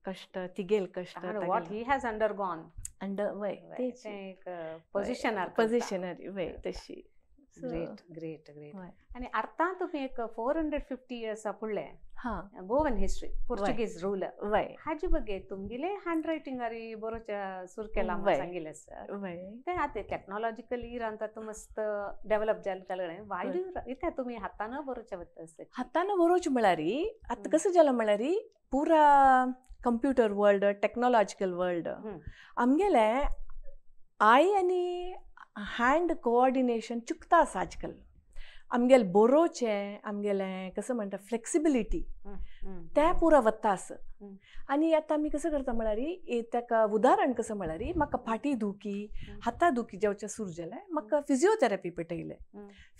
कश्ट, तिगेल कश्ट, what he has undergone, under वय तें एक पोजिशनार पोजिशनरी वय तशी. Great great great. आनी आतां तुमी एक 450 इयर्स फुडले गोवन हिस्ट्री पोर्चुगीज रुलर वय हाजे बगे तुमगेले हँड रायटिंगारी बरोवच्या सुरू केला म्हूण सांगिल्लें सर, तें आतां टॅक्नोलॉजिकल इरान आतां मस्त डेव्हलप जालें, वाय do इत्या तुमी हातान बरोवच्या वता? हातान बरोवचें म्हळ्यार आतां कसं जालां म्हळ्यार पुरा कंप्युटर वर्ल्ड, टॅक्नोलॉजिकल वर्ल्ड, आमगेलें I आनी हँड कोऑर्डिनेशन चुकता आसा आजकाल. आमगेले बरोवचें आमगेलें कसं म्हणटा फ्लेक्सिबिलिटी तें पुरा वता आसा. आनी आतां आमी कसं करता म्हळ्यार ताका उदाहरण कसं म्हळ्यार म्हाका फाटी दुखी हाता दुखी जेवचें सुरू जालें, म्हाका फिजियोथेरपी पेटयलें.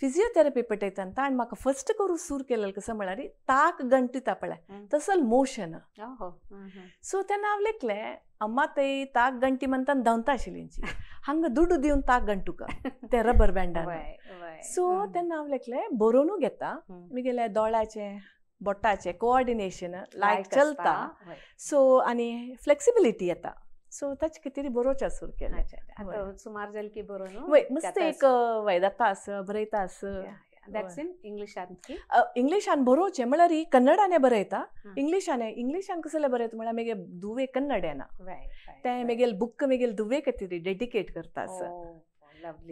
फिजियोथेरपी पेटयतना ताणें म्हाका फर्स्ट करूं सुरू केलें कसं म्हळ्यार ताक गणटिता पळय तसल मोशन. सो तेन्ना हांव लेखलें अम्मा ते ताक गंटी म्हणटा धांवता आशिल्ली हांगा दुडू दिवन ताक गंटुका ते रबर बँडान. सो तेन्ना हांव लेखलें बरोवनू घेता म्हगेल्या दोळ्याचें बोटाचें कोऑर्डिनेशन लायक चलता, सो आनी फ्लेक्सिबिलिटी येता, सो ताचे खातीर बरोवचें सुरू केलें. सुमार जालें की बरोवन वय मस्त एक वय जाता आसा बरयता आसा. That's in इंग्लिशान? इंग्लिशान बरोवचें म्हळ्यार कन्नडाने बरयता, इंग्लिशाने इंग्लिशान कसलें बरयता म्हळ्यार म्हगे दुवे कन्नड येना, तें म्हगेले बुक म्हगेले दुवे खातीर डेडिकेट करता आसा.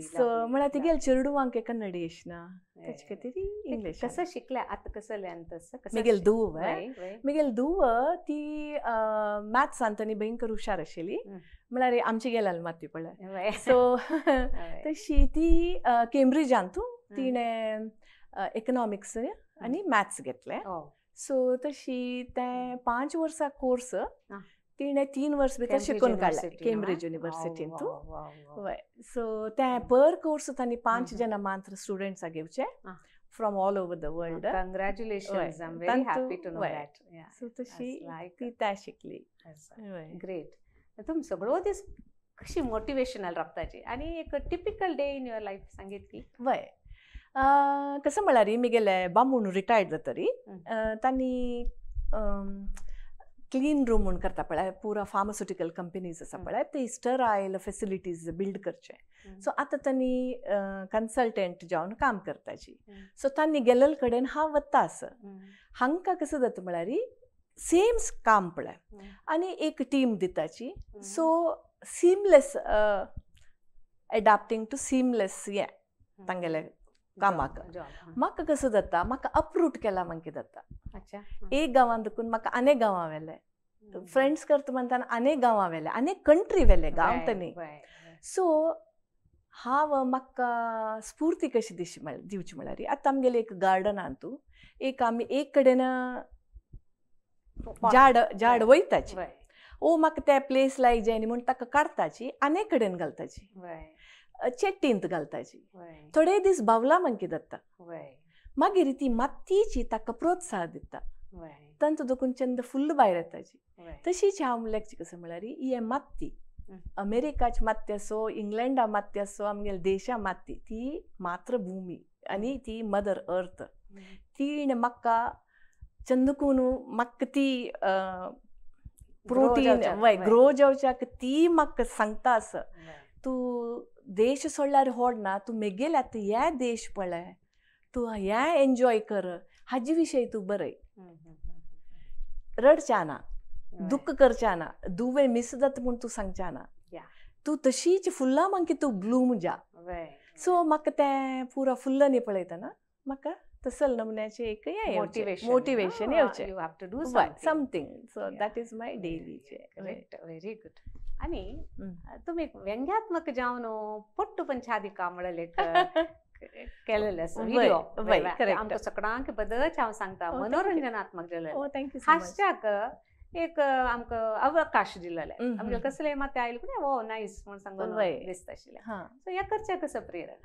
सो म्हळ्यार तिगेले चेडवांक कन्नड येना, ताचे खातीर इंग्लिश. कसं शिकलें आतां कसलें तसं? म्हगेले धूव, म्हगेले धूव ती मॅथ्सान आनी भयंकर हुशार आशिल्ली, म्हळ्यार आमची गेल्याल माती पळय. सो तशी ती केम्ब्रिजांतू तिणें इकनॉमिक्स आनी मॅथ्स घेतलें. सो तशी तें 5 वर्सां कोर्स तिणें 3 वर्स भितर शिकून काडलें केम्ब्रिज युनिवर्सिटींत. वय. सो तें पर कोर्स तांणी 5 जाणां मात्र स्टुडंट्सां घेवचे from all over the world. Congratulations, I am very happy to know that. So तशी ती त्या शिकली. ग्रेट. तुम सगळो दीस कशी मोटिवेशनल रावताची आनी एक typical day in your life सांगितली. वय. कसं म्हळ्यार मिगेले बामूण रिटायर्ड जातरी तांणी क्लीन रूम म्हूण करता पळय, पुरा फार्मास्युटिकल कंपनीज आसा पळय, ते स्टरायल फेसिलिटीज बिल्ड करचे. सो आतां तांणी कन्सल्टंट जावन काम करताची. सो तांणी गेल्ले कडेन हांव वता आसा. हांकां कसं जाता म्हळ्यार सेम काम पळय आनी एक team दिताची. So seamless adapting to seamless हें तांगेलें कामाक. म्हाका कसं जाता, म्हाका अप्रूट केला मागीर जाता. एक गांवांत दुखून म्हाका आनी गांवां व्हेलें, फ्रेंड्स करता म्हणटाना आनी गांवां व्हेलें, आनी कंट्री व्हेलें, गांव तर न्ही. सो हांव म्हाका स्फूर्ती कशी दिशी दिवची म्हळ्यार आतां आमगेलें एक गार्डनांत तूं एक आमी एक कडेन झाड झाड वयताची, ओ म्हाका त्या प्लेस लायक जाय न्ही म्हूण ताका काडताची आनी कडेन घालताची, चेट्टींत घालताची. थोडे दीस बावला मागीर जाता, मागीर ती मातयेची ताका प्रोत्साह दिता, तांचो दोकून चंद फुल्ल भायर येताची. तशीच हांव म्हणल्यार कसं म्हळ्यार ही माती अमेरिकाची माती आसो, इंग्लंडा माती आसो, आमगेले देशा माती, ती मातृभूमी आनी ती मदर अर्थ. तिणें म्हाका चंदकून म्हाका ती प्रोटीन वय ग्रो जावच्याक ती म्हाका सांगता आसा, तूं देश सोडल्यार होडना, तूं मेगेले आतां हे देश पळय, तूं हें एन्जॉय कर, हाजे विशय तूं बरय, रडच्या ना, दुःख करच्या ना, दुवे मिस जाता म्हूण तूं सांगच्या ना, तूं तशीच फुलां मागीर तूं ब्लूम जा. सो म्हाका तें पुरा फुल्लांनी पळयतना म्हाका तसल नमुन्याचें एक मोटिवेशन येवचें, you have to do something. So that is my daily. Very good. आनी तुमी व्यंग्यात्मक जावन पोट्टू पंचादिका म्हणलें केलेले आसा व्हिडिओ, आमकां सगळ्यांक बदच हांव सांगता, मनोरंजनात्मक जालें, हास्याक एक आमकां अवकाश दिलेले, आमकां कसले मात आयले पूण ओ नायस म्हूण सांगून दिसता आशिल्लें. सो ह्या करच्या कसं प्रेरणा?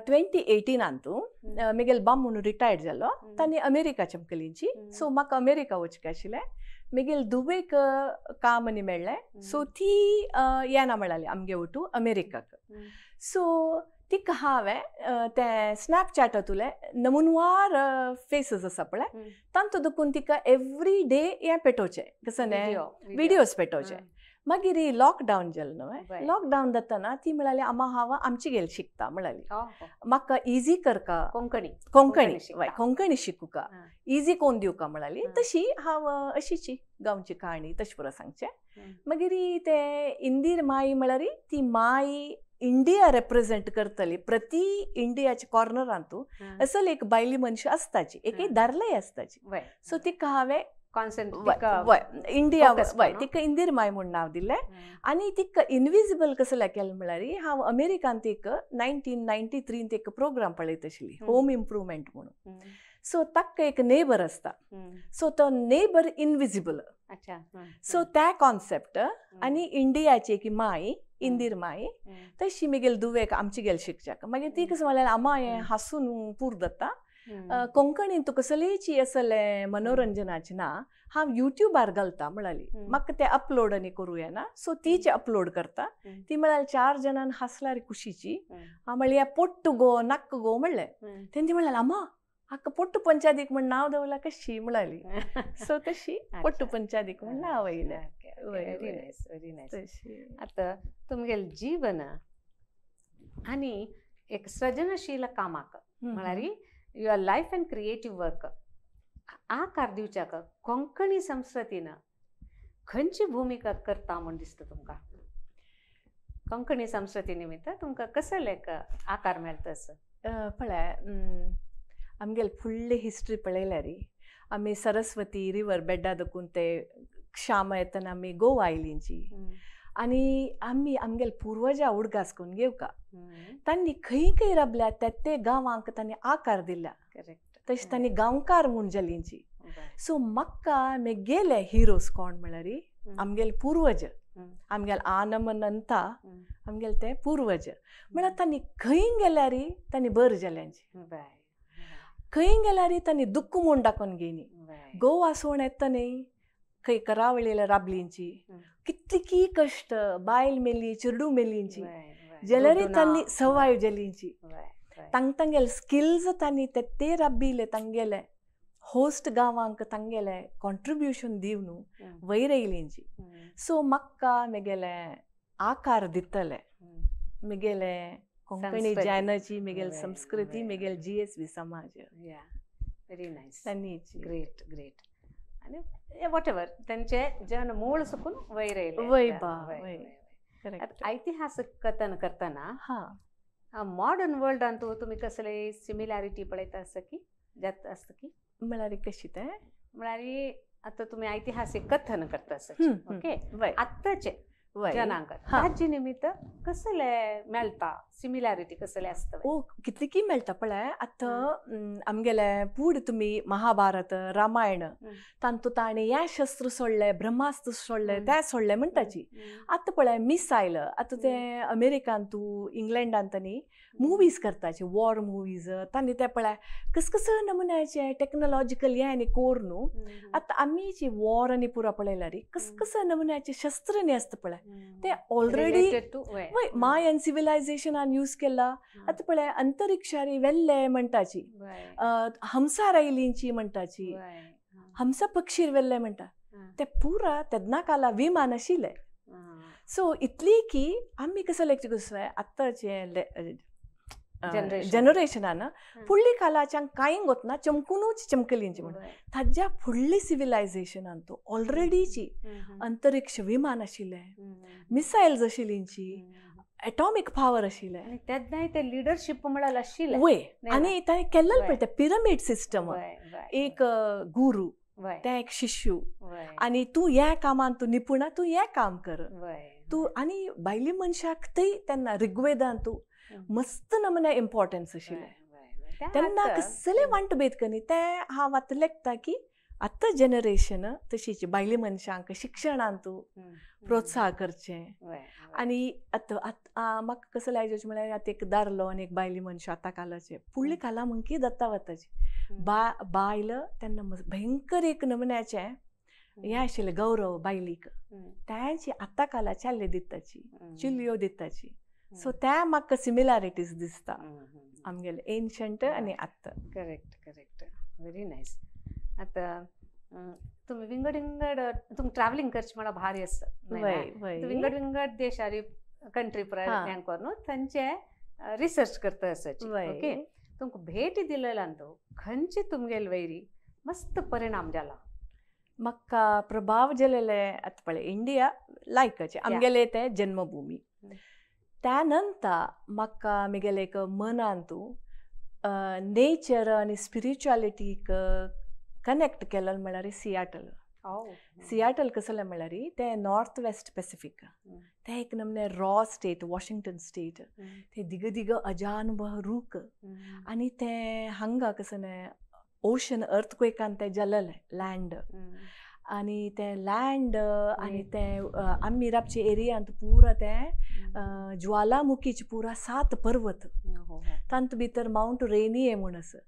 2018 तूं मिगेल बाम म्हणून रिटायर्ड जालो, तांणी अमेरिका चमकलींची. सो म्हाका अमेरिका वचचें आशिल्लें, मिगेल दुबेक काम आनी मेळ्ळें. सो ती येना म्हळाली आमगे वटू अमेरिकाक. सो तिका हांवें तें स्नॅपचॅटांतुलें नमुनवार फेसीस आसा पळय, तांतू दुखून तिका एवरी डे हें पेटोवचें, कसं न्ही व्हिडियोज पेटोवचे. मागीर लॉकडावन जालें न्हय, लॉकडावन जातना ती म्हळाली आमा हांव आमची गेल शिकता म्हळाली, म्हाका इजी करका कोंकणी, कोंकणी वय कोंकणी शिकूका, इजी कोण दिवका म्हळाली. तशी हांव अशीची गांवची कहाणी तशें पुरो सांगचें. मागीर ते इंदीर माई म्हळ्यार ती माई इंडिया रेप्रेझेंट करतली, प्रति इंडियाच्या कॉर्नरांतू असल एक बायली मनशी आसताची, एक दारलय आसताची. सो तिका हांवें इंडिया वय तिका इंदीर माय म्हूण नांव दिलें. आनी तिका इनविजिबल कसलें केलें म्हळ्यार हांव अमेरिकांत एक 1993 एक प्रोग्राम पळयत आशिल्ली, होम इम्प्रूवमेंट म्हणून. सो ताका एक नेबर आसता, सो तो नेबर इनविजिबल. सो त्या कॉन्सेप्ट आनी इंडियाची एक माय इंदीर माई तशी मिगेल दुवेक आमची गेल शिकच्याक. मागीर ती कसं म्हळ्यार आमा हें हासून पूर जाता, कोंकणीन तुका कसलेची असलें मनोरंजनाचें ना, हांव युट्यूबार घालता म्हळाली, म्हाका तें अपलोड आनी करूं येना. सो तीच अपलोड करता. ती म्हळ्यार 4 जाणांक हांसल्यार खुशीची. हांव म्हणलें ह्या पोट्टू गो नाक्क गो म्हणलें. तेन्ना ती म्हणलें आमा हाका पोट्टू पंचादीक म्हण नांव दवरलां कशी म्हळाली. सो तशी पोट्टू पंचादीक म्हण नांव येयलें. Very nice, very nice. आतां तुमगेलें जीवन आनी एक सृजनशील कामाक म्हळ्यार your life and creative work आकार दिवच्याक कोंकणी संस्कृतीन खंयची भुमिका करता म्हूण दिसता तुमकां? कोंकणी संस्कृती निमित्त तुमकां कसले एक आकार मेळटा असो? पळय आमगेले फुडली हिस्ट्री पळयल्यार आमी सरस्वती रिवर बेड्डा दकून ते क्षाम येतना आमी गोवा आयलींची. आनी आमी आमगेले पुर्वजा उडगास करून घेवका तांणी खंय खंय राबल्या त्या ते गांवांक तांणी आकार दिल्या तशें तांणी गांवकार म्हूण जालींची. सो म्हाका मेगेले हिरोज कोण म्हळ्यार आमगेले पूर्वज आमगेले आनमनंता आमगेले ते पूर्वज म्हळ्यार तांणी खंय गेल्यार तांणी बरें जाल्यांची खंय गेल्यार तांणी दुख्ख म्हूण दाखोवन घेयनी. गोवा सोण येता न्ही खंय करावळीला राबलींची कितली कश्ट बायल मेली चेडूं मेलींची जाल्यार तांणी सवाय जालींची तांगेले स्किल्स तांणी ते राबिले तांगेले होस्ट गांवांक तांगेले कॉन्ट्रिब्युशन दिवन वयर येयलींची. सो म्हाका मेगेले आकार दितले मेगेले कोंकणी जैनाची मेगेले संस्कृती मेगेले GSB समाज. Very nice. Great great. आनी what ever तांचे जन मूळ सुकून वयर येयले. वय बा. ऐतिहासिक कथन करतना मॉडर्न वर्ल्डांत तुमी कसले सिमिलॅरिटी पळयता आसता की जाता आसता की म्हळ्यार कशी तें म्हळ्यार आतां तुमी ऐतिहासिक कथन करता आसता ओके आत्ताचे जनांक ताजे निमित्त कसले मेळटा सिमिलॅरिटी कसले आसता? ओ कितली की मेळटा पळय आतां आमगेले पूड तुमी महाभारत रामायण तांतू ताणें हें शस्त्र सोडलें ब्रह्मास्त्र सोडलें तें सोडलें म्हणटाची. आतां पळय मिसायल आतां तें अमेरिकांतू इंग्लंडांत न्ही मुवीज करताची वॉर मुवीज तांणी ते पळय कस कस नमुन्याचे टॅक्नोलॉजिकल हें आनी कोर न्हू. आतां आमी जी वॉर आनी पुरा पळयल्यार कस कस नमुन्याचे शस्त्र न्ही आसता पळय ते ऑलरेडी वय मायन सिविलायझेशनान यूज केला. आतां पळय अंतरिक्षारी वेल्ले म्हणटाची हमसा रायलींची म्हणटाची हमसा पक्षीर वेल्ले म्हणटा ते पुरा तेन्ना काला विमान आशिल्ले. सो इतली की आमी कसं लेगचे कसं आतांचे जनरेशनान फुडली कालाच्यान कांय वतना चमकुनूच चमकलींची म्हण ताज्या फुडली सिविलायझेशनान तो ऑलरेडीची अंतरिक्ष विमान आशिल्लें मिसायल्स आशिल्लींची एटॉमीक पावर आशिल्लें तेन्नाय ते लिडरशीप म्हळ्यार आशिल्लें. वय आनी ताणें केल्लें पळय तें पिरमीड सिस्टम एक गुरू तें एक शिष्यू आनी तूं ह्या कामान तूं निपुण तूं हें काम कर तूं आनी बायले मनशाक थंय तेन्ना ऋग्वेदान तूं मस्त नमुन्या इम्पॉर्टन्स आशिल्लें तेन्ना कसले वांटभेद कनी तें हांव आतां लेखता की आतां जनरेशन तशीच बायले मनशांक शिक्षणांत प्रोत्साह करचें. आनी आतां आतां म्हाका कसं लायजें म्हळ्यार आतां एक दारलो आनी एक बायले मनशां आतां कालाचें फुडले काला म्हणकी जाता वताची बायल तेन्ना भयंकर एक नमुन्याचें हें आशिल्लें गौरव बायलीक तांची आतां काला चाल्ले दिताची चुलयो दिताची. सो त्या म्हाका सिमिलॅरिटीज दिसता आमगेले एन्शंट आनी आतां. Correct correct. Very nice. आतां तुमी विंगड विंगड तुमी ट्रॅव्हलिंग करचें म्हळ्यार भारी आसता विंगड विंगड देशारी कंट्री हें करून थंयचे रिसर्च करता आसाची ओके तुमकां भेट दिलेल्यान तो खंयचे तुमगेले वयरी मस्त परिणाम जाला? म्हाका प्रभाव जालेले आतां पळय इंडिया लायकाचें आमगेले तें जन्मभूमी. त्यानंतर म्हाका म्हगेले एक मनांतू नेचर आनी स्पिरिच्युअलिटीक कनेक्ट केलें म्हळ्यार सियाटल. सियाटल कसलें म्हळ्यार तें नॉर्थ वेस्ट पॅसिफीक तें एक नमने रॉ स्टेट वॉशिंग्टन स्टेट ते दिग दिग अजानुभव रूख आनी तें हांगा कसलें ओशन अर्थक्वेकान तें जालेलें लँड आनी तें लँड आनी तें आमी राबचे एरियांत पुरा तें ज्वालामुखीचे पुरा 7 पर्वत तांत भितर मावंट रेनिये म्हूण आसा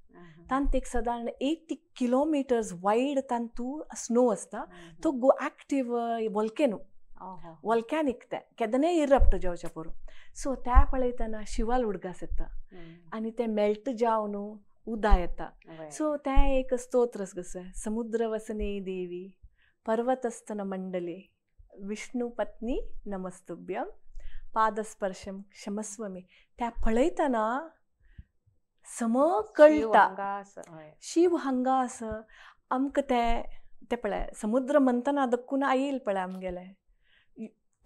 तांत एक सादारण 80 किलोमिटर्स वायड तांतू स्नो आसता तो गो एक्टीव वॉल्केनो वॉल्कॅनीक तें केदनाय इरप्ट जावचें पोरूं. सो त्या पळयतना शिवाल उडगास येता आनी तें मेल्ट जावन उदा येता. सो तें एक स्तोत्र कसं समुद्र वसने देवी पर्वतस्तन मंडले विष्णु पत्नी नमस्तुभ्यम पादस्पर्शम क्षमस्वमी. त्या पळयतना सम कळटा शिव हांगा आसा आमकां तें तें पळय समुद्र मंथना दक्कून आयल पळय आमगेलें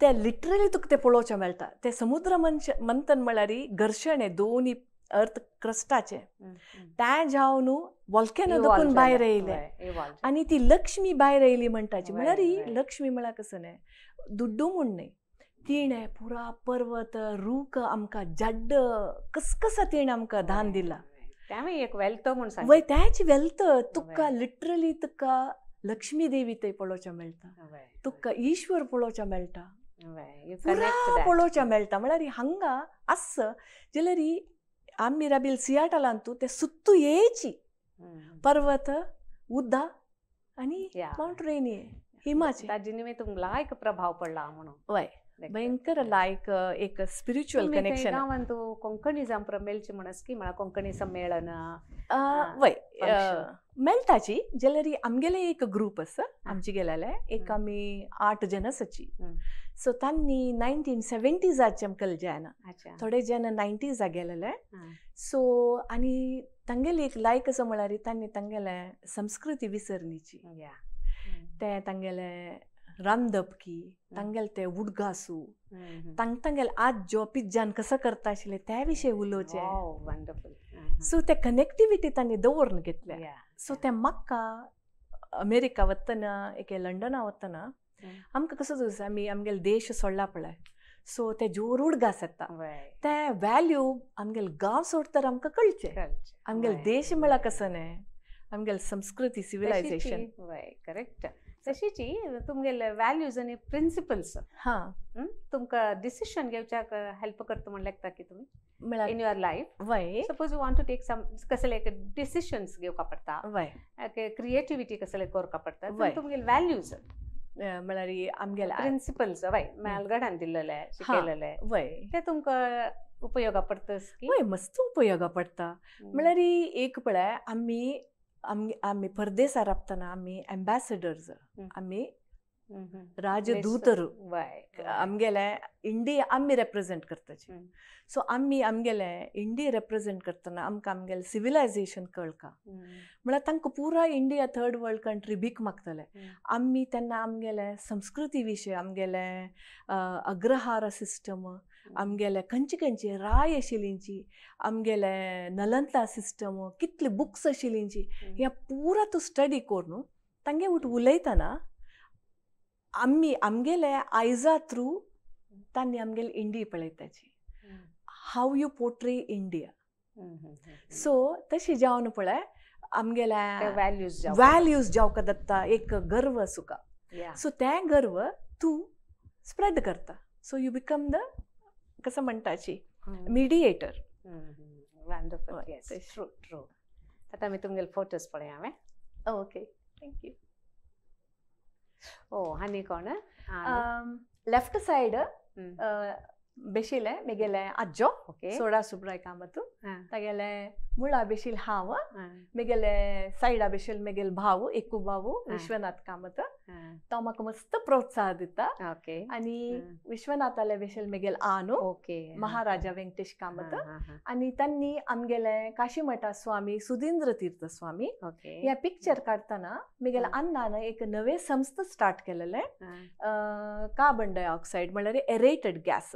तें लिटरली तुका तें पळोवचें मेळटा. तें समुद्र मंथन म्हळ्यार घर्शण हें दोनी अर्थ क्रस्टाचें तें जावन वॉल्केनो दकून भायर येयलें आनी ती लक्ष्मी भायर येयली म्हणटाची. म्हळ्यार ही लक्ष्मी म्हळ्यार कसं न्ही दुड्डू म्हूण न्ही तिणें पुरा पर्वत रूख आमकां जड्ड कसकसा तिणें आमकां दान दिला. तेंवूय एक वेल्थ म्हूण सांग. वय त्याची वेल्थ तुका लिटरली तुका लक्ष्मी देवी थंय पळोवच्या मेळटा, तुका ईश्वर पळोवच्या मेळटा, पुरा पळोवच्या मेळटा. म्हळ्यार हांगा आस जाल्यार आमी राबिल सियाटलांतू ते सुत्तू येयची पर्वत उद्दा आनी मावंट रेनियर हिमाचल ताजे निमित्त तुमकां लायक प्रभाव पडला म्हणून. वय भयंकर लायक एक स्पिरिच्युअल कनेक्शन. गांवांत कोंकणी जावन मेळची म्हणस की म्हळ्यार कोंकणी संमेलन वय मेळटाची जाल्यार आमगेले एक ग्रूप आसा आमचे गेलेले एक आमी 8 जण आसाची. सो तांणी 1970s आमकां जायना, थोडे जण 90s गेलेले. सो आनी तांगेली एक लायक आसा म्हळ्यार तांणी तांगेले संस्कृती विसरलीची, ते तांगेले रांदपकी तांगेले ते उडगासू तांग तांगेले आज्जो पिज्जान कसो करता आशिल्ले त्या विशय उलोवचें. सो ते कनेक्टिविटी तांणी दवरून घेतल्या. सो ते म्हाका अमेरिका वतना एके लंडना वतना आमकां कसो दिसता आमी आमगेले देश सोडला पळय, सो ते जोर उडगास येता ते व्हॅल्यू आमगेले गांव सोडतर आमकां कळचें आमगेले देश म्हळ्यार कसो न्हय, आमगेले संस्कृती सिविलायझेशन. करेक्ट. तशीची तुमगेले व्हॅल्यूज आनी प्रिंसिपल्स हां तुमकां डिसिशन घेवच्याक हेल्प करता म्हण लेखता की तुमी इन your life. वय suppose you want to take some कसले एक डिसिशन्स घेवका पडटा, क्रिएटिविटी कसले करका पडटा, तुमगेले व्हॅल्यूज म्हळ्यार आमगेले प्रिंसिपल्स वय म्हालगडान दिल्लेले शिकयलेले वय ते तुमकां उपयोगा पडटा. वय मस्त उपयोगा पडटा. म्हळ्यार एक पळय आमी आमी परदेसा राबतना आमी एम्बॅसडर्स, आमी राजदूतर, आमगेले इंडिया आमी रेप्रेजेंट करताची. सो आमी आमगेले इंडिया रेप्रेजेंट करतना आमकां आमगेले सिविलायझेशन कळका. म्हळ्यार तांकां पुरा इंडिया थर्ड वर्ल्ड कंट्री भीक मागतले. आमी तेन्ना आमगेले संस्कृती विशय आमगेले अग्रहार सिस्टम आमगेले खंयचे खंयचे राय आशिल्लींची आमगेले नलंदा सिस्टम कितले बुक्स आशिल्लींची ह्या पुरा तूं स्टडी करून तांगे उठ उलयतना आमी आमगेले आयजा थ्रू तांणी आमगेले India पळयताची, how you portray India. So तशी जावन पळय आमगेले व्हॅल्यूज जावका दत्ता एक गर्व सुका. सो तें गर्व तूं स्प्रेड करता. सो you become the कसं म्हणटाची mediator. Wonderful. Yes, true true. आतां आमी तुमगेले फोटोज पळय हांवें. Okay, thank you. ओ आनी कोण? लेफ्ट सायड बेशिले मेगेले आज्जो सोडा सुब्राय कामत, तागेले मुळा बेशील हांव, मेगेले सायडा बेशील मेगेल भाव एकू भाव विश्वनाथ कामत, तो म्हाका मस्त प्रोत्साह दिता. आनी विश्वनाथाले बेशील मेगेल आनु महाराजा वेंकटेश कामत, आनी तांणी आमगेले काशीमठा स्वामी सुधींद्र तीर्थ स्वामी ह्या पिक्चर काडटना मेगेले अन्नान एक नवे संस्था स्टार्ट केलेले कार्बन डायऑक्सायड म्हळ्यार एरेटेड गॅस.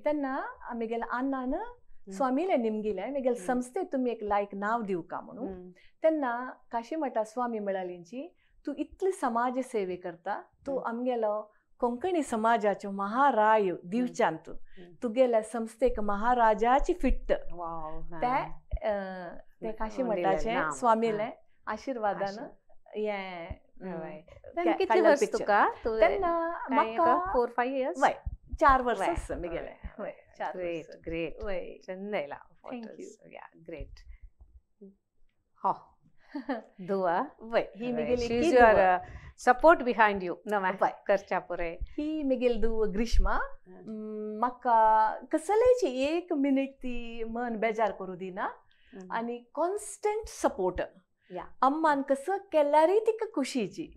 तेन्ना मेगेले अन्नान स्वामीले निमगिले मेगेले संस्थे तुमी एक लायक नांव दिवका म्हणून. तेन्ना काशीमठा स्वामी म्हळालींची तूं इतली समाज सेवे करता, तूं आमगेलो कोंकणी समाजाचो महाराय दिवच्यान तूं तुगेल्या संस्थेक महाराजाची फिट्ट. ते काशीमठाचे स्वामीले आशिर्वादान हें कितले वर्स तुका तेन्ना म्हाका 4-5 इयर्स 4 वर्स आसा मेगेले. ग्रेट ग्रेट, चंद आयला. Thank you. या ग्रेट. हो दुआ वय ही मेगेली she is your support behind you नवा करच्या पुरे. ही मेगेली दुव ग्रीष्मा म्हाका कसलेची एक मिनिट ती मन बेजार करूं दिना आनी कॉन्स्टंट सपोर्ट. अम्मान कसं केल्यारय तिका खुशीची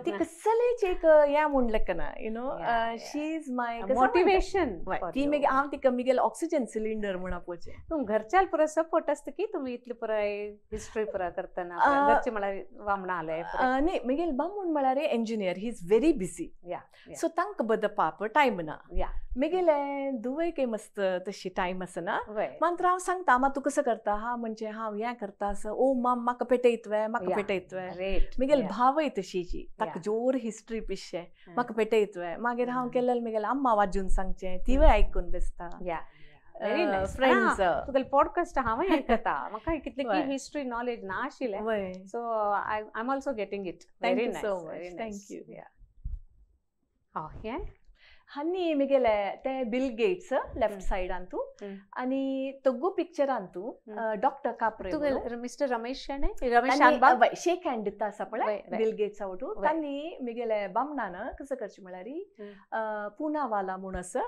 ती कसलेच एक हें म्हूण लेखना, you know she is my motivation. ती मागीर हांव तिका म्हगेले ऑक्सिजन सिलिंडर म्हूण आपोवचें. तुम घरच्यान पुरो सपोर्ट आसता की तुमी इतली पुराय हिस्ट्री पुरा करतना घरचे म्हळ्यार वामणा आले न्ही म्हगेले बामूण म्हळ्यार engineer, he is very busy, so तांकां बदपाप टायम ना. म्हगेले धुवेकय मस्त तशी टायम आसना, मात्र हांव सांगता मा तूं कसो करता हा म्हणजे हांव हें करता असो, ओ माम म्हाका पेटयतवे म्हाका पेटयतवे. म्हगेले भावय तशीची ताका जोर हिस्ट्री पिशे म्हाका पेटयतवे मागीर हांव केल्लें म्हगेलें अम्मा वाजून सांगचें तिवूय आयकून बेसता. Very nice. Friends तुगेले पॉडकास्ट हांवूय आयकता, म्हाका कितली की हिस्ट्री नॉलेज ना आशिल्लें, so I am also getting it. Thank you so much. Thank you. हें आनी म्हगेले ते बिल गेट्स लेफ्ट सायडान तूं आनी तग्गू पिक्चरान तूं डॉक्टर कापरे तुगेले मिस्टर रमेश शेणे रमेश शानबाग शेक हँड दिता आसा पळय बिल गेट्सा वटून तांणी म्हगेले बामणान कसं करचें म्हळ्यार पुनावाला म्हूण आसा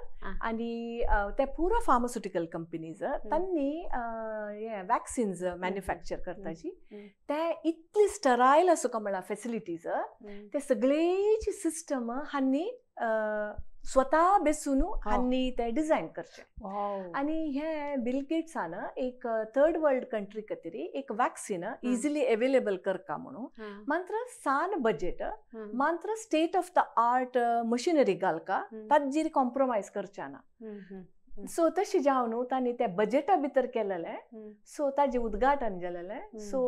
आनी ते पुरो फार्मास्युटिकल कंपनीज तांणी हे वॅक्सिन्स मॅन्युफॅक्चर करताची ते इतली स्टरायल आसा तुका म्हळ्यार फेसिलिटीज ते सगळेची सिस्टम हांणी स्वता बेसून हांणी ते डिझायन करचे. आनी हे बिल गेट्सान एक थर्ड वर्ल्ड कंट्री खातीर एक वॅक्सिन इजिली अवेलेबल करका म्हणून मात्र सान बजेट मात्र state of the art machinery घालका ताजेर कॉम्प्रोमायज करचे ना. सो तशें जावन तांणी ते बजेटा भितर केलेलें, सो ताजें उद्घाटन जालेलें. सो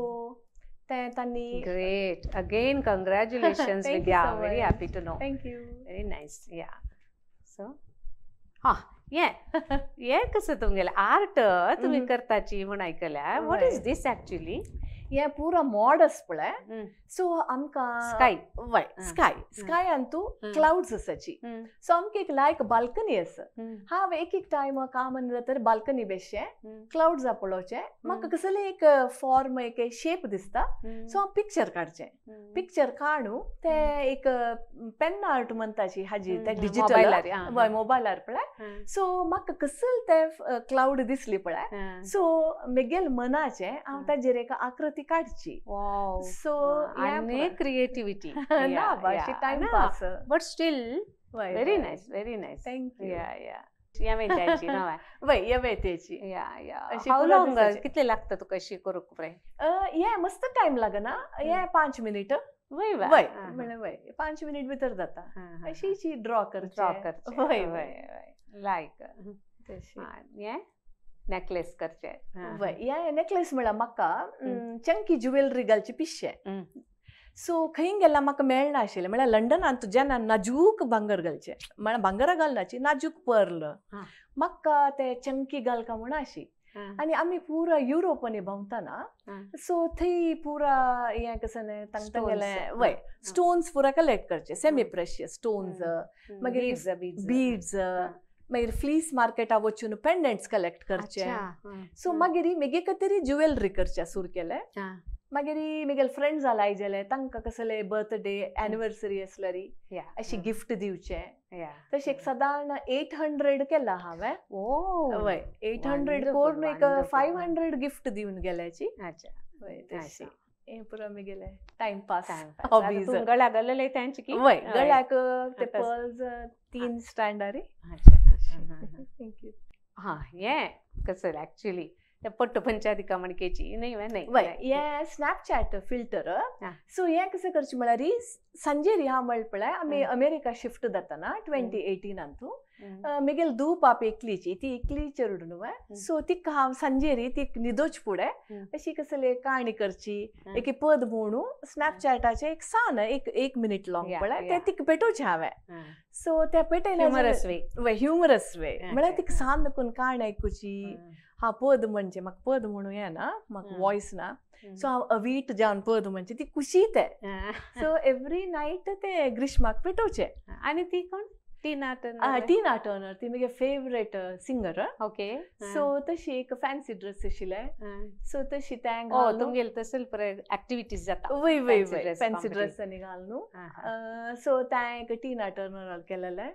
ते तांणी great again congratulations Vidya, very happy to know. Thank you. Very nice. Yeah so हां हें हें कसं तुमगेलें आर्ट तुमी करताची म्हूण आयकल्या, what is this actually? हें पुरो मॉड आसा पळय, सो आमकां स्काय वय स्काय स्कायान तूं क्लाउड्स आसाची, सो आमकां एक लायक बाल्कनी आसा. हांव एक एक टायम काम जाता बाल्कनी बेसचें क्लाउड्स पळोवचें, म्हाका कसलें एक फॉर्म एक शेप दिसता, सो हांव पिक्चर काडचें, पिक्चर काडून तें एक पेन आर्ट म्हणटाची हाजी ते डिजिटल वय मोबायलार पळय, सो म्हाका कसलें तें क्लाउड दिसली पळय, सो म्हगेल मनाचें हांव ताजेर एक आकृती काडची. सो आनी क्रिएटिविटी ना अशी time pass, but still very nice, very nice. Thank you. Yeah yeah यवेंट्याची ना वय यवेंट्याची. या या how long कितले लागता तुका अशी करूंक पळय? हे मस्त टायम लागना, हे 5 मिनीट वय वय म्हणल्यार वय 5 मिनीट भितर जाता. अशी ड्रॉ करचें वय वय लायक हें नेकलेस करचे वय. हे नेकलेस म्हळ्यार म्हाका चंकी ज्युवेलरी घालची पिशें, सो खंय गेल्यार म्हाका मेळना आशिल्लें. म्हळ्यार लंडनान तुज्या नाजूक भांगर घालचें, म्हळ्यार भांगरां घालनाची नाजूक पर्ल, म्हाका ते चंकी घालका म्हूण आशी. आनी आमी पुरा युरोपांनी भोंवतना सो थंय पुरा हें कसलें तांकां गेलें वय स्टोन्स पुरा कलेक्ट करचे, सेमी प्रेशियस स्टोन्स, मागीर बीड्स, मागीर फ्लीस मार्केटा वचून पेंडंट्स कलेक्ट करचे. सो मागीर म्हगे खातीर ज्युवेलरी करचें सुरू केलें. मागीर म्हगेले फ्रेंड्स आलाय जाले तांकां कसले बर्थडे एनिवर्सरी आसल्यार अशी गिफ्ट दिवचें. तशें एक सादारण 800 केला हांवें. वय 800 करून एक 500 गिफ्ट दिवन गेल्याची. वय तशें हें पुरो म्हगेलें टायमपास हॉबीज. गळ्याक घाललेलें तेंचे की? वय गळ्याक ते पर्ल्स 3 स्टँडारी. Thank you. हां हें कसं ॲक्च्युली त्या पट्ट पंचादिका मणकेची न्ही न्ही वय हें स्नॅपचॅट फिल्टर. सो हें कसं करचें म्हळ्यार सांजेर ह्या म्हळ पळय आमी अमेरिका शिफ्ट जाताना 2018 तूं म्हगेल धूव पाप एकलीची, ती एकली चेडूं न्हू, सो तिका हांव सांजेरी ती न्हिदोच फुडें अशी कसली काणी करची एक पद म्हणून स्नॅपचॅटाचें एक सान एक मिनीट लॉंग पळय तें तिका पेटोवचें हांवें. सो तें पेटयलें ह्युमरस वे, वय ह्युमरस वे म्हळ्यार तिका सान करून काणी आयकुची. हा पद म्हणजे म्हाका पद म्हणूं येना, म्हाका वॉयस ना, सो हांव अवीट जावन पद म्हणजे ती खुशी ते. सो एवरी नायट ते ग्रीष्माक पेटोवचें. आनी ती कोण? टीना टर्नर. टीना टर्नर ती म्हगे फेवरेट सिंगर. ओके. सो तशी एक फॅन्सी ड्रेस आशिल्लें, सो तशी तें तुमगेले तसले एक्टिविटीज जाता. वय वय वय फॅन्सी ड्रेस आनी घाल न्हू, सो तें एक टीना टर्नर केलेलें.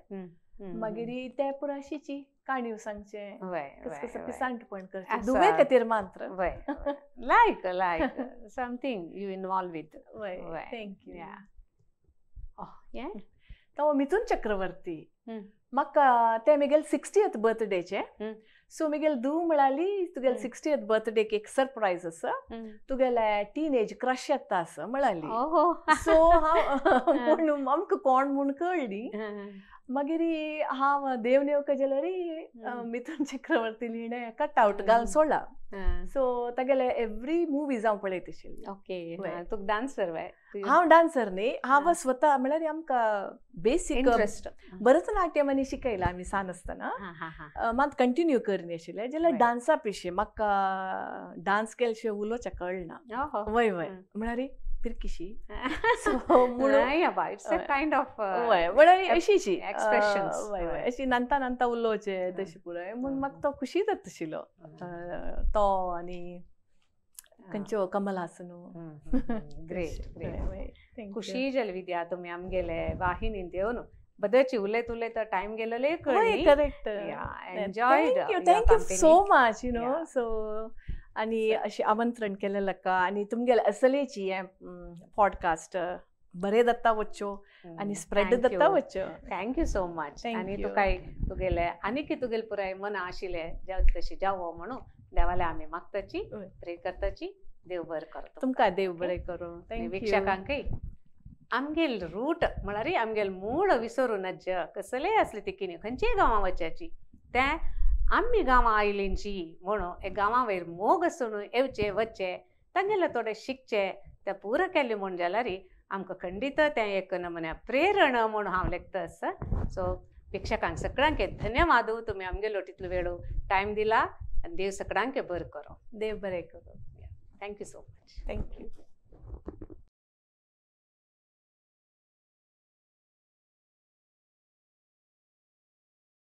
मागीर ते पुरो अशीची काणयो सांगचें, कसं पिसांटपण करचें दुवे खातीर मात्र. वय like like something you involve with. वय thank you. हें तो मिथुन चक्रवर्ती म्हाका ते म्हगेले 60th बर्थडेचे. सो म्हगेले धूव म्हळाली तुगेले 60th बर्थडेक एक सरप्रायज आसा, तुगेले टीनेज क्रश येता आसा म्हळाली. सो हांव म्हणून आमकां कोण म्हूण कळ्ळी. मागीर हांव देव नेवका जाल्यार मिथुन चक्रवर्ती हिणें कट आवट घालून सोडला. सो तागेले एवरी मुवीज हांव पळयत आशिल्ली. ओके, तुका डान्सर वय? हांव डान्सर न्ही, हांव स्वता म्हळ्यार आमकां बेसीक इंट्रस्ट भरतनाट्यम आनी शिकयलां आमी सान आसतना, मात कंटिन्यू करनी आशिल्लें. जाल्यार डान्सा पिशे म्हाका डान्स केलशे उलोवचें कळना. वय वय म्हळ्यार पिरकिशी म्हळ्यार अशीशी अशी नांता नांता उलोवचें तशी पुराय म्हूण म्हाका तो खुशी जाता आशिल्लो तो. आनी खंयच्यो कमल हासन. ग्रेट ग्रेट, खुशी जाली विद्या तुमी आमगेले वाहिनींत येवन बदची उलयत उलयत टायम गेलेले. Correct. Enjoy. Thank you so much you know. So आनी अशें आमंत्रण केलें का आनी तुमगेले असलेची हें पॉडकास्ट बरें जाता वच्च्यो आनी स्प्रेड जाता वच्च्यो. Thank you so much. आनी तुकाय तुगेले आनीक तुगेले पुराय मना आशिल्लें तशें जावो म्हणून देवाले आमी मागताची, प्रे करताची. देव बरें करता तुमकां, देव बरें करूं. वीक्षकांकय आमगेल रूट म्हळ्यार आमगेल मूळ विसरूं नज्ज, कसलेय आसले तिकीनी खंयचेय गांवां वच्याची तें आमी गांवां आयलींची म्हणून एक गांवां वयर मोग आसून येवचे वचचे, तांगेले थोडे शिकचे ते पुरो केले म्हूण जाल्यार आमकां खंडीत तें एक नमुन्या प्रेरण म्हूण हांव लेखता आसा. सो प्रेक्षकांक सगळ्यांक धन्यवाद, तुमी आमगेलो तितलो वेळ टायम दिला आनी देव सगळ्यांक बरें करूं. देव बरें करूं. Thank you so much. Thank you.